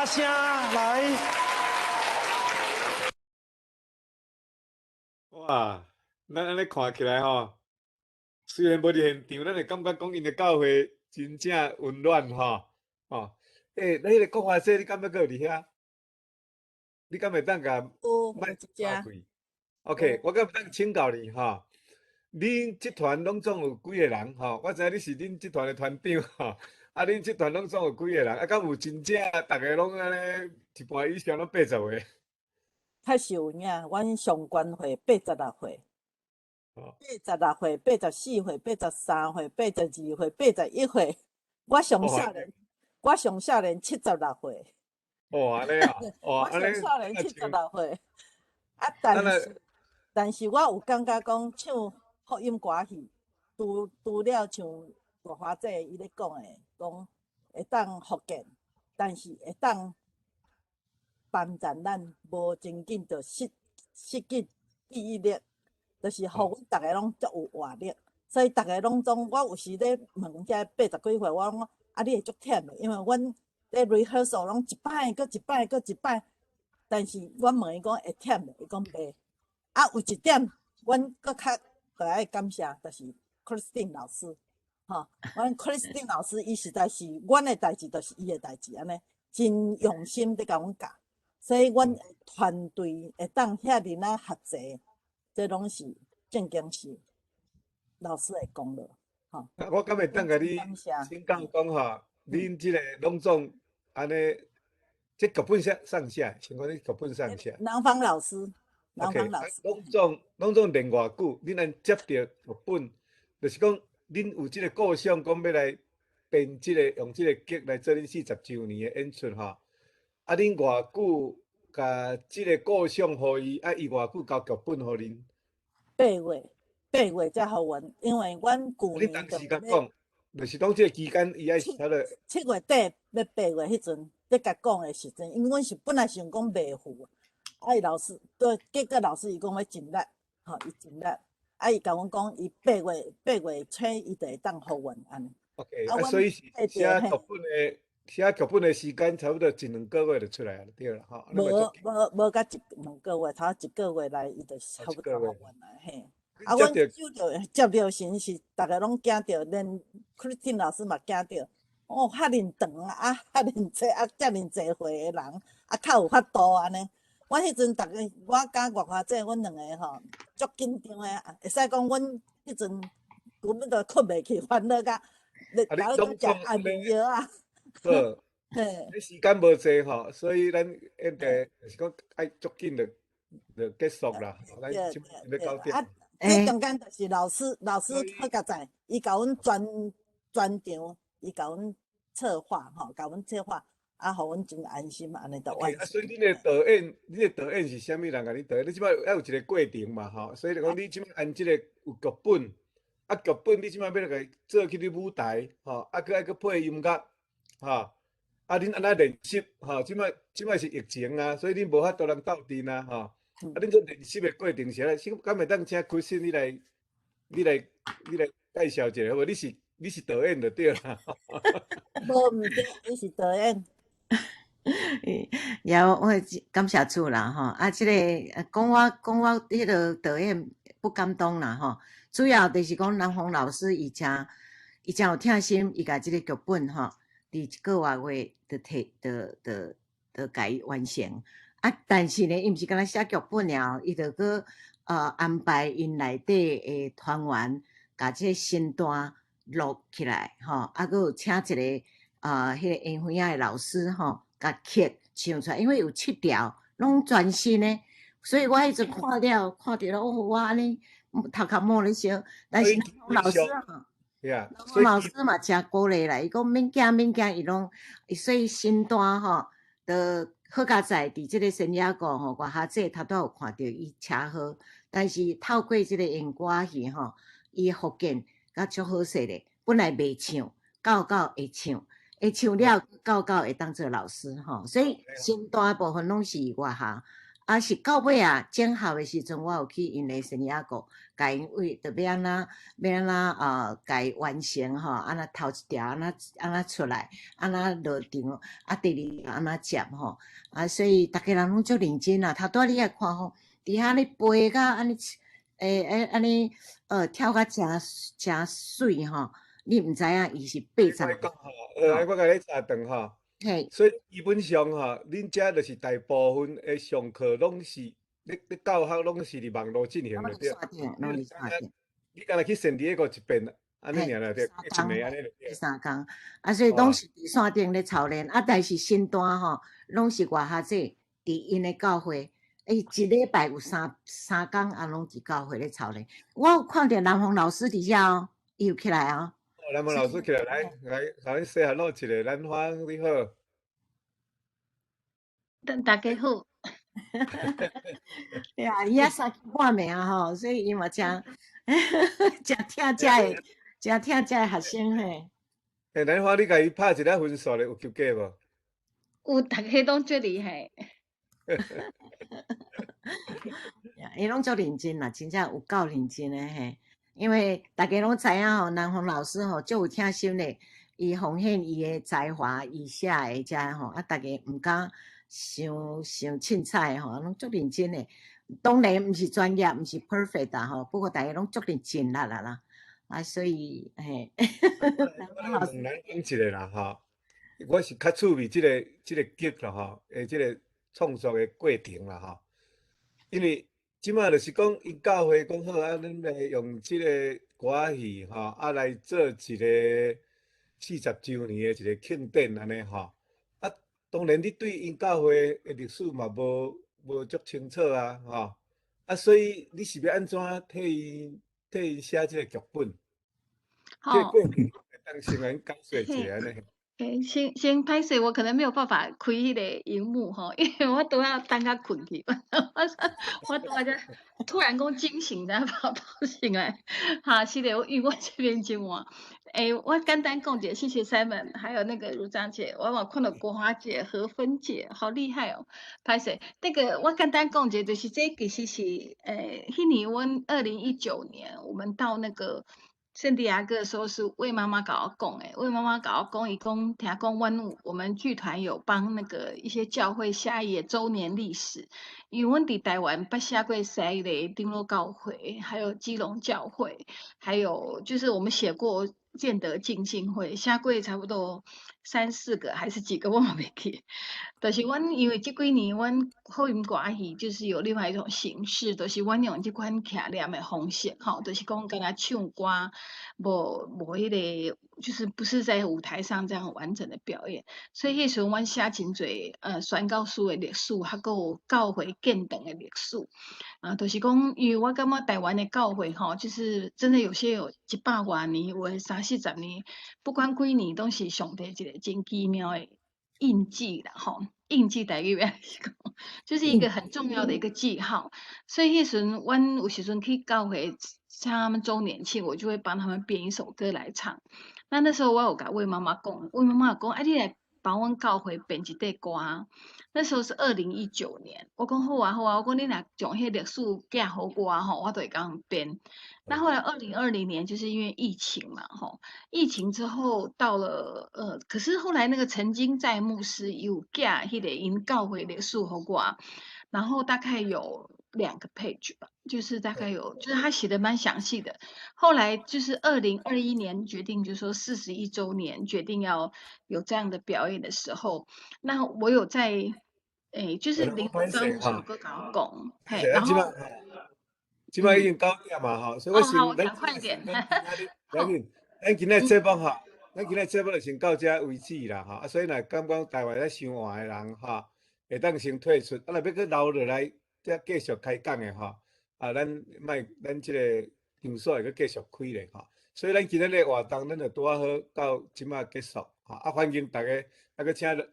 声来！哇，咱按呢看起来吼，虽然无伫现场，咱会感觉讲𪜶的教会真正温暖吼。哦，欸，咱彼个国华姐，你敢欲阁有伫遐？你敢会当共有，有一只。 OK，我敢会当请教你吼，恁这团拢总有几个人吼？我知影你是恁这团的团长吼。啊！恁这团拢总有几个人？啊，敢有真正逐个拢按呢一半以上拢80岁？确实有影，阮上悬岁86岁，86岁、84岁、83岁、82岁、81岁。我上少年，我上少年76岁。哦，按呢啊，哦，我上少年76岁。啊，但是我有感觉讲唱福音歌戏，除了像大华姐伊咧讲的，讲会当复健，但是会当帮助咱无真紧就失去记忆力，就是予阮逐个拢足有活力。所以逐个拢总，我有时咧问遮80几岁，我讲啊，你会足忝的，因为阮咧 rehearsal 拢一摆阁一摆阁一摆，但是我问伊讲会忝袂，伊讲袂。啊，有一点，阮阁较著爱感谢，就是 Christine 老师。吼，阮 Christine 老师伊实在是阮的代志，就是伊的代志，按呢真用心伫共阮教，所以阮团队会当遐尔仔合齐，这拢是正经是老师的功劳，吼。我敢会当共你请教讲吼，恁这个拢总按呢，这剧本写上写，先讲你剧本上写。南方老师，南方老师。拢总练偌久？恁按接著剧本，就是讲。恁有这个构想，讲欲来编这个，用这个剧来做恁40周年的演出吼。啊，恁偌久共这个构想予伊，啊，伊偌久交剧本予恁？ 8月，8月才予阮，因为阮旧年你当时共讲，就是讲这个期间，伊爱差不多 7月底欲8月彼阵，咧共讲的时阵，因为阮是本来想讲袂赴，啊，伊老师对，结果老师伊讲欲尽力，吼，伊尽力。啊！伊共阮讲，伊8月初伊就会当予阮按呢。 OK，啊，所以是写剧本的时间差不多一两个月就出来了，对啦，吼。无无甲一两个月，差一个月内伊就差不多予阮啦，嘿。啊，阮收著接著时是逐个拢惊著，连 Christine 老师嘛惊著。哦，遐尔长啊，遐尔济啊，遮尔济岁的人，啊，较有法度按呢。阮彼阵逐个，我佮岳华姐，阮两个吼足紧张的，会使讲阮彼阵根本就困袂去，烦恼甲，咧，然后阁食安眠药啊。好，你時間無濟吼，所以咱應該就是講愛足緊就結束啦。咱這欲9點。啊，這中間就是老師，老師好佳哉，伊共阮全全場，伊共阮策劃吼，共阮策劃，啊，予阮真安心按呢就完成。所以恁的導演，你的導演是啥物人共你導演？你這擺猶有一個過程嘛吼，所以就講你這擺按這個有劇本，啊劇本你這擺欲來做去你舞台吼，啊閣愛閣配音樂，吼。啊，恁按怎練習？吼，這擺是疫情啊，所以恁無法度人鬥陣啊，吼。啊，恁這練習的過程是按怎？先敢會當請 Christine 你來介紹一下好無？你是導演就對啦。無毋對，你是導演。了，我感謝主啦，吼！啊，這个講我彼个導演不敢當啦，吼。主要就是講南紅老師伊誠有疼心，伊共這个劇本吼，佇一個外月就提，就就就共伊完成。啊，但是呢，伊毋是干焦寫劇本爾，伊就閣安排𪜶內底的團員，共這个身段錄起來，吼，啊，閣有請一个彼个音響的老師吼，共曲唱出來，因為有七條，攏全新的，所以我彼陣看了，看著了，哦，我按呢頭殼毛咧燒，但是老師啊。老師嘛誠鼓勵啦，伊講免驚免驚，伊攏，所以身段吼，就好佳哉佇這个聖雅各吼，我較濟頭拄有看著伊車禍，但是透過這个演歌戲吼，伊復健甲足好勢咧，本來袂唱，到到會唱，會唱了到到會當做老師吼，所以身段部分攏是外行。啊，是到尾啊，整合的時陣，我有去𪜶的聖雅各，共𪜶為著欲按怎欲按怎共伊完成吼，按怎頭一條按怎按怎出來，按怎落場，啊，第二條按怎接吼，啊，所以逐家人攏足認真啊，頭拄仔你來看吼，佇遐咧飛甲按呢，按呢，跳甲誠誠媠吼，你毋知影伊是80。我共你插斷吼。嘿，所以基本上吼，恁遮就是大部分的上課攏是，你教學攏是佇網路進行的對。攏佇線頂。你干焦去聖地亞哥一遍，按呢爾啦對，一暝按呢對。 3工，啊，所以攏是佇線頂咧操練，啊，但是身段吼，攏是外較濟佇𪜶的教會，一禮拜有三工，啊，攏佇教會咧操練。我有看著南峰老師佇遮哦，伊有起來哦。南峰老師起來，來來，共你 say hello 一下，蘭花你好。大家好。對啊，伊也三更半暝啊吼，所以伊嘛誠誠疼遮的，誠疼遮的學生嘿。欸，蘭花，你共伊拍一下分數咧，有及格無？有，逐家攏足厲害。伊攏足認真啦，真正有夠認真的嘿。因為逐家攏知影吼，南峰老師吼足有疼心的，伊奉獻伊的才華，伊寫的遮吼，啊，逐家毋敢傷傷凊彩吼，攏足認真的。當然毋是專業，毋是 perfect 啦吼，不過逐家攏足認真啦啦啦，啊，所以嘿。我來問咱講一下啦吼，我是較趣味這個劇啦吼，這個創作的過程啦吼，因為這擺就是講，𪜶教會講好啊，恁來用這個歌仔戲吼，啊來做一個40週年的一個慶典按呢吼。啊，當然你對𪜶教會的歷史嘛無足清楚啊，吼。啊，所以你是欲按怎替𪜶寫這個劇本？好。這個過程會當先來解說一下按呢。欸，先歹勢，我可能沒有辦法開彼個螢幕吼，因為我拄仔等甲睏去，我拄仔才突然講驚醒，才跑跑醒來。哈，是的，因為我這邊真晚。欸，我簡單講一下，謝謝 Simon，還有那個如章姐，我嘛看到國華姐、何芬姐，好厲害哦。歹勢，那個我簡單講一下，就是這其實是，彼年阮2019年，我們到那個聖地亞哥的時候是魏媽媽共我講的，魏媽媽共我講，伊講聽講阮有我們劇團有幫那個一些教會寫伊的週年歷史，因為阮佇台灣捌寫過西麗長老教會，還有基隆教會，還有就是我們寫過建德浸信会，写过差不多三四个还是几个，我嘛袂记。就是阮因为這幾年阮福音歌戲就是有另外一種形式，就是阮用這款徛念的方式，吼，就是講敢若唱歌，無無彼個，就是不是在舞台上這樣完整的表演。所以彼時陣阮寫真濟宣教書的歷史，還閣有教會建堂的歷史。啊，就是講，因為我感覺台灣的教會吼，就是真的有些有100外年，有的三四十年，不管幾年，攏是上帝一個真奇妙的印記啦，吼，印記台語是講，就是一個很重要的一個記號。所以彼時陣，阮有時陣去教會參他們週年慶，我就會幫他們編一首歌來唱。那那時候我有共魏媽媽講，魏媽媽講，啊，你來幫阮教會編一塊歌。那時候是2019年，我講好啊好啊，我講你若將彼歷史寄予我吼，我就會共編。那後來2020年就是因為疫情嘛，吼，疫情之後到了可是後來那個曾經在牧師有寄彼個𪜶教會歷史予我，然後大概有2個 page 吧，就是大概有，就是他寫的蠻詳細的。後來就是2021年決定，就是說41週年決定要有這樣的表演的時候，那我有在，誒，就是林剛首歌共我講，嘿，然後。這擺已經9點嘛吼，所以我先咱快點，要緊，咱今仔節目吼，咱今仔節目就先到這為止啦吼。啊，所以若感覺台灣咧傷晏的人吼，會當先退出，啊，若欲閣留落來，才繼續開講的吼，啊，咱莫咱這個場所會閣繼續開咧吼。所以咱今仔日活動，咱就拄仔好到這擺結束吼。啊，歡迎大家，啊，閣請留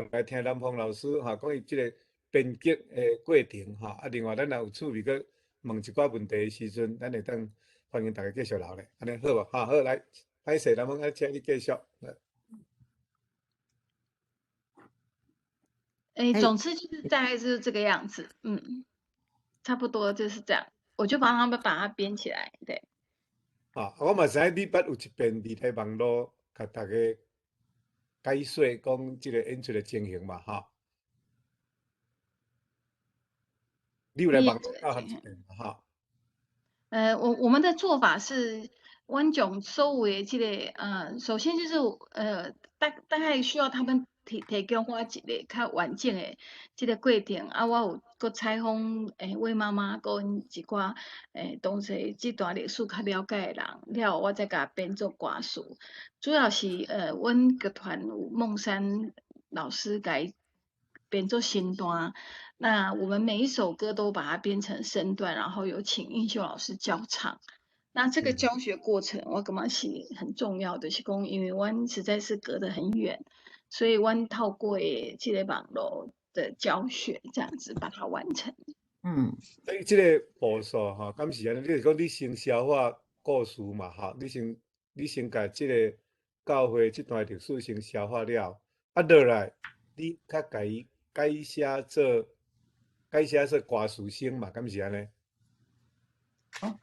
落來聽南方老師吼講伊這個編劇的過程吼。啊，另外咱若有趣味閣問一寡問題的時陣，咱會當歡迎大家繼續留咧，按呢好無？哈，好，來，歹勢，南方愛請你繼續。欸，總之就是大概是這個樣子，嗯，差不多就是這樣，我就幫他們把它編起來，對。啊，我嘛知影你捌有一遍佇咧網路共大家解說講這個演出的情形嘛，哈。你有來網路教學一遍嘛，哈。我們的做法是，阮將所有的這個，首先就是，大概需要他們提供我一個較完整的這個過程，啊，我有閣採訪，魏媽媽，閣𪜶一寡，當時這段歷史較了解的人，了後我再共編做歌詞。主要是，阮劇團有孟山老師共編做身段，那我們每一首歌都把它編成身段，然後有請映秀老師教唱。那這個教學過程，我感覺是很重要的，是講因為阮實在是隔得很遠，所以阮透過這個網絡的教學，這樣子把它完成。嗯，所以這個步數吼，敢是按呢？你是講你先消化故事嘛？吼，你先共這個教會這段歷史先消化了，啊，落來你較共伊改寫做歌詞先嘛？敢是按呢？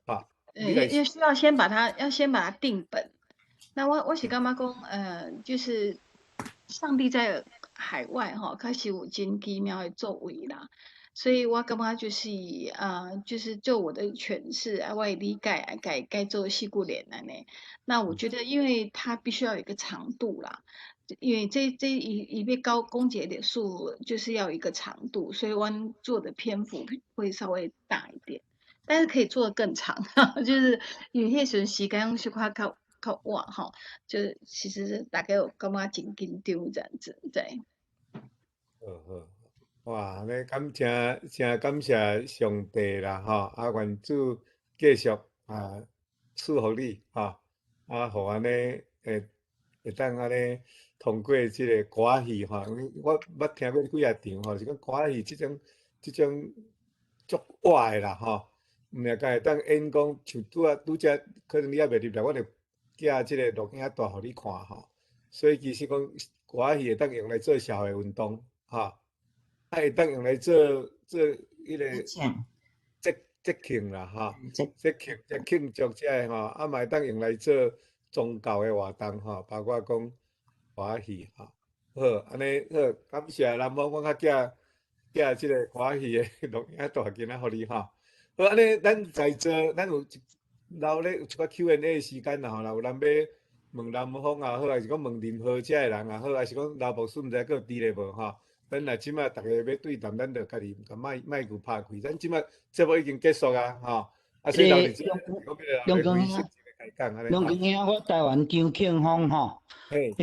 啊，要需要先把它，要先把它定本。那我是感覺講，就是上帝在海外吼，確實有真奇妙的作為啦。所以我感覺就是，就是就我的詮釋啊，我的理解，改做四句聯按呢。那我覺得，因為它必須要有一個長度啦，因為這伊欲講講一個歷史，就是要一個長度，所以阮做的篇幅會稍微大一點，但是可以做得更長，就是因為彼時陣時間小可較晚吼，就其實大家有感覺真緊張這樣子，對。好好，哇，按呢感真真感謝上帝啦，吼，啊，願主繼續啊賜福你，吼，啊，予按呢會當按呢通過這個歌戲吼，我捌聽過幾仔場吼，是講歌戲這種足活的啦，吼，毋是敢會當演講，像拄才可能你猶未入來，我就寄這個錄影帶予你看吼。所以其實講歌戲會當用來做社會運動，吼，啊會當用來做彼個節慶啦，吼，節慶祝這个吼，啊嘛會當用來做宗教的活動吼，包括講歌戲吼。好，按呢好，感謝南方，我較寄這個歌戲的錄影帶今仔予你吼。好，按呢咱在座，咱有一留咧有一寡 Q&A 的時間啦吼，若有人欲問南方也好，還是講問任何遮的人也好，還是講劉牧師毋知閣有佇咧無吼？咱若這擺逐个欲對談，咱就家己共麥麥閣拍開。咱這擺節目已經結束啊，吼！啊，所以留佇這，兩個兄，兩個兄，我台灣張慶豐吼。嘿。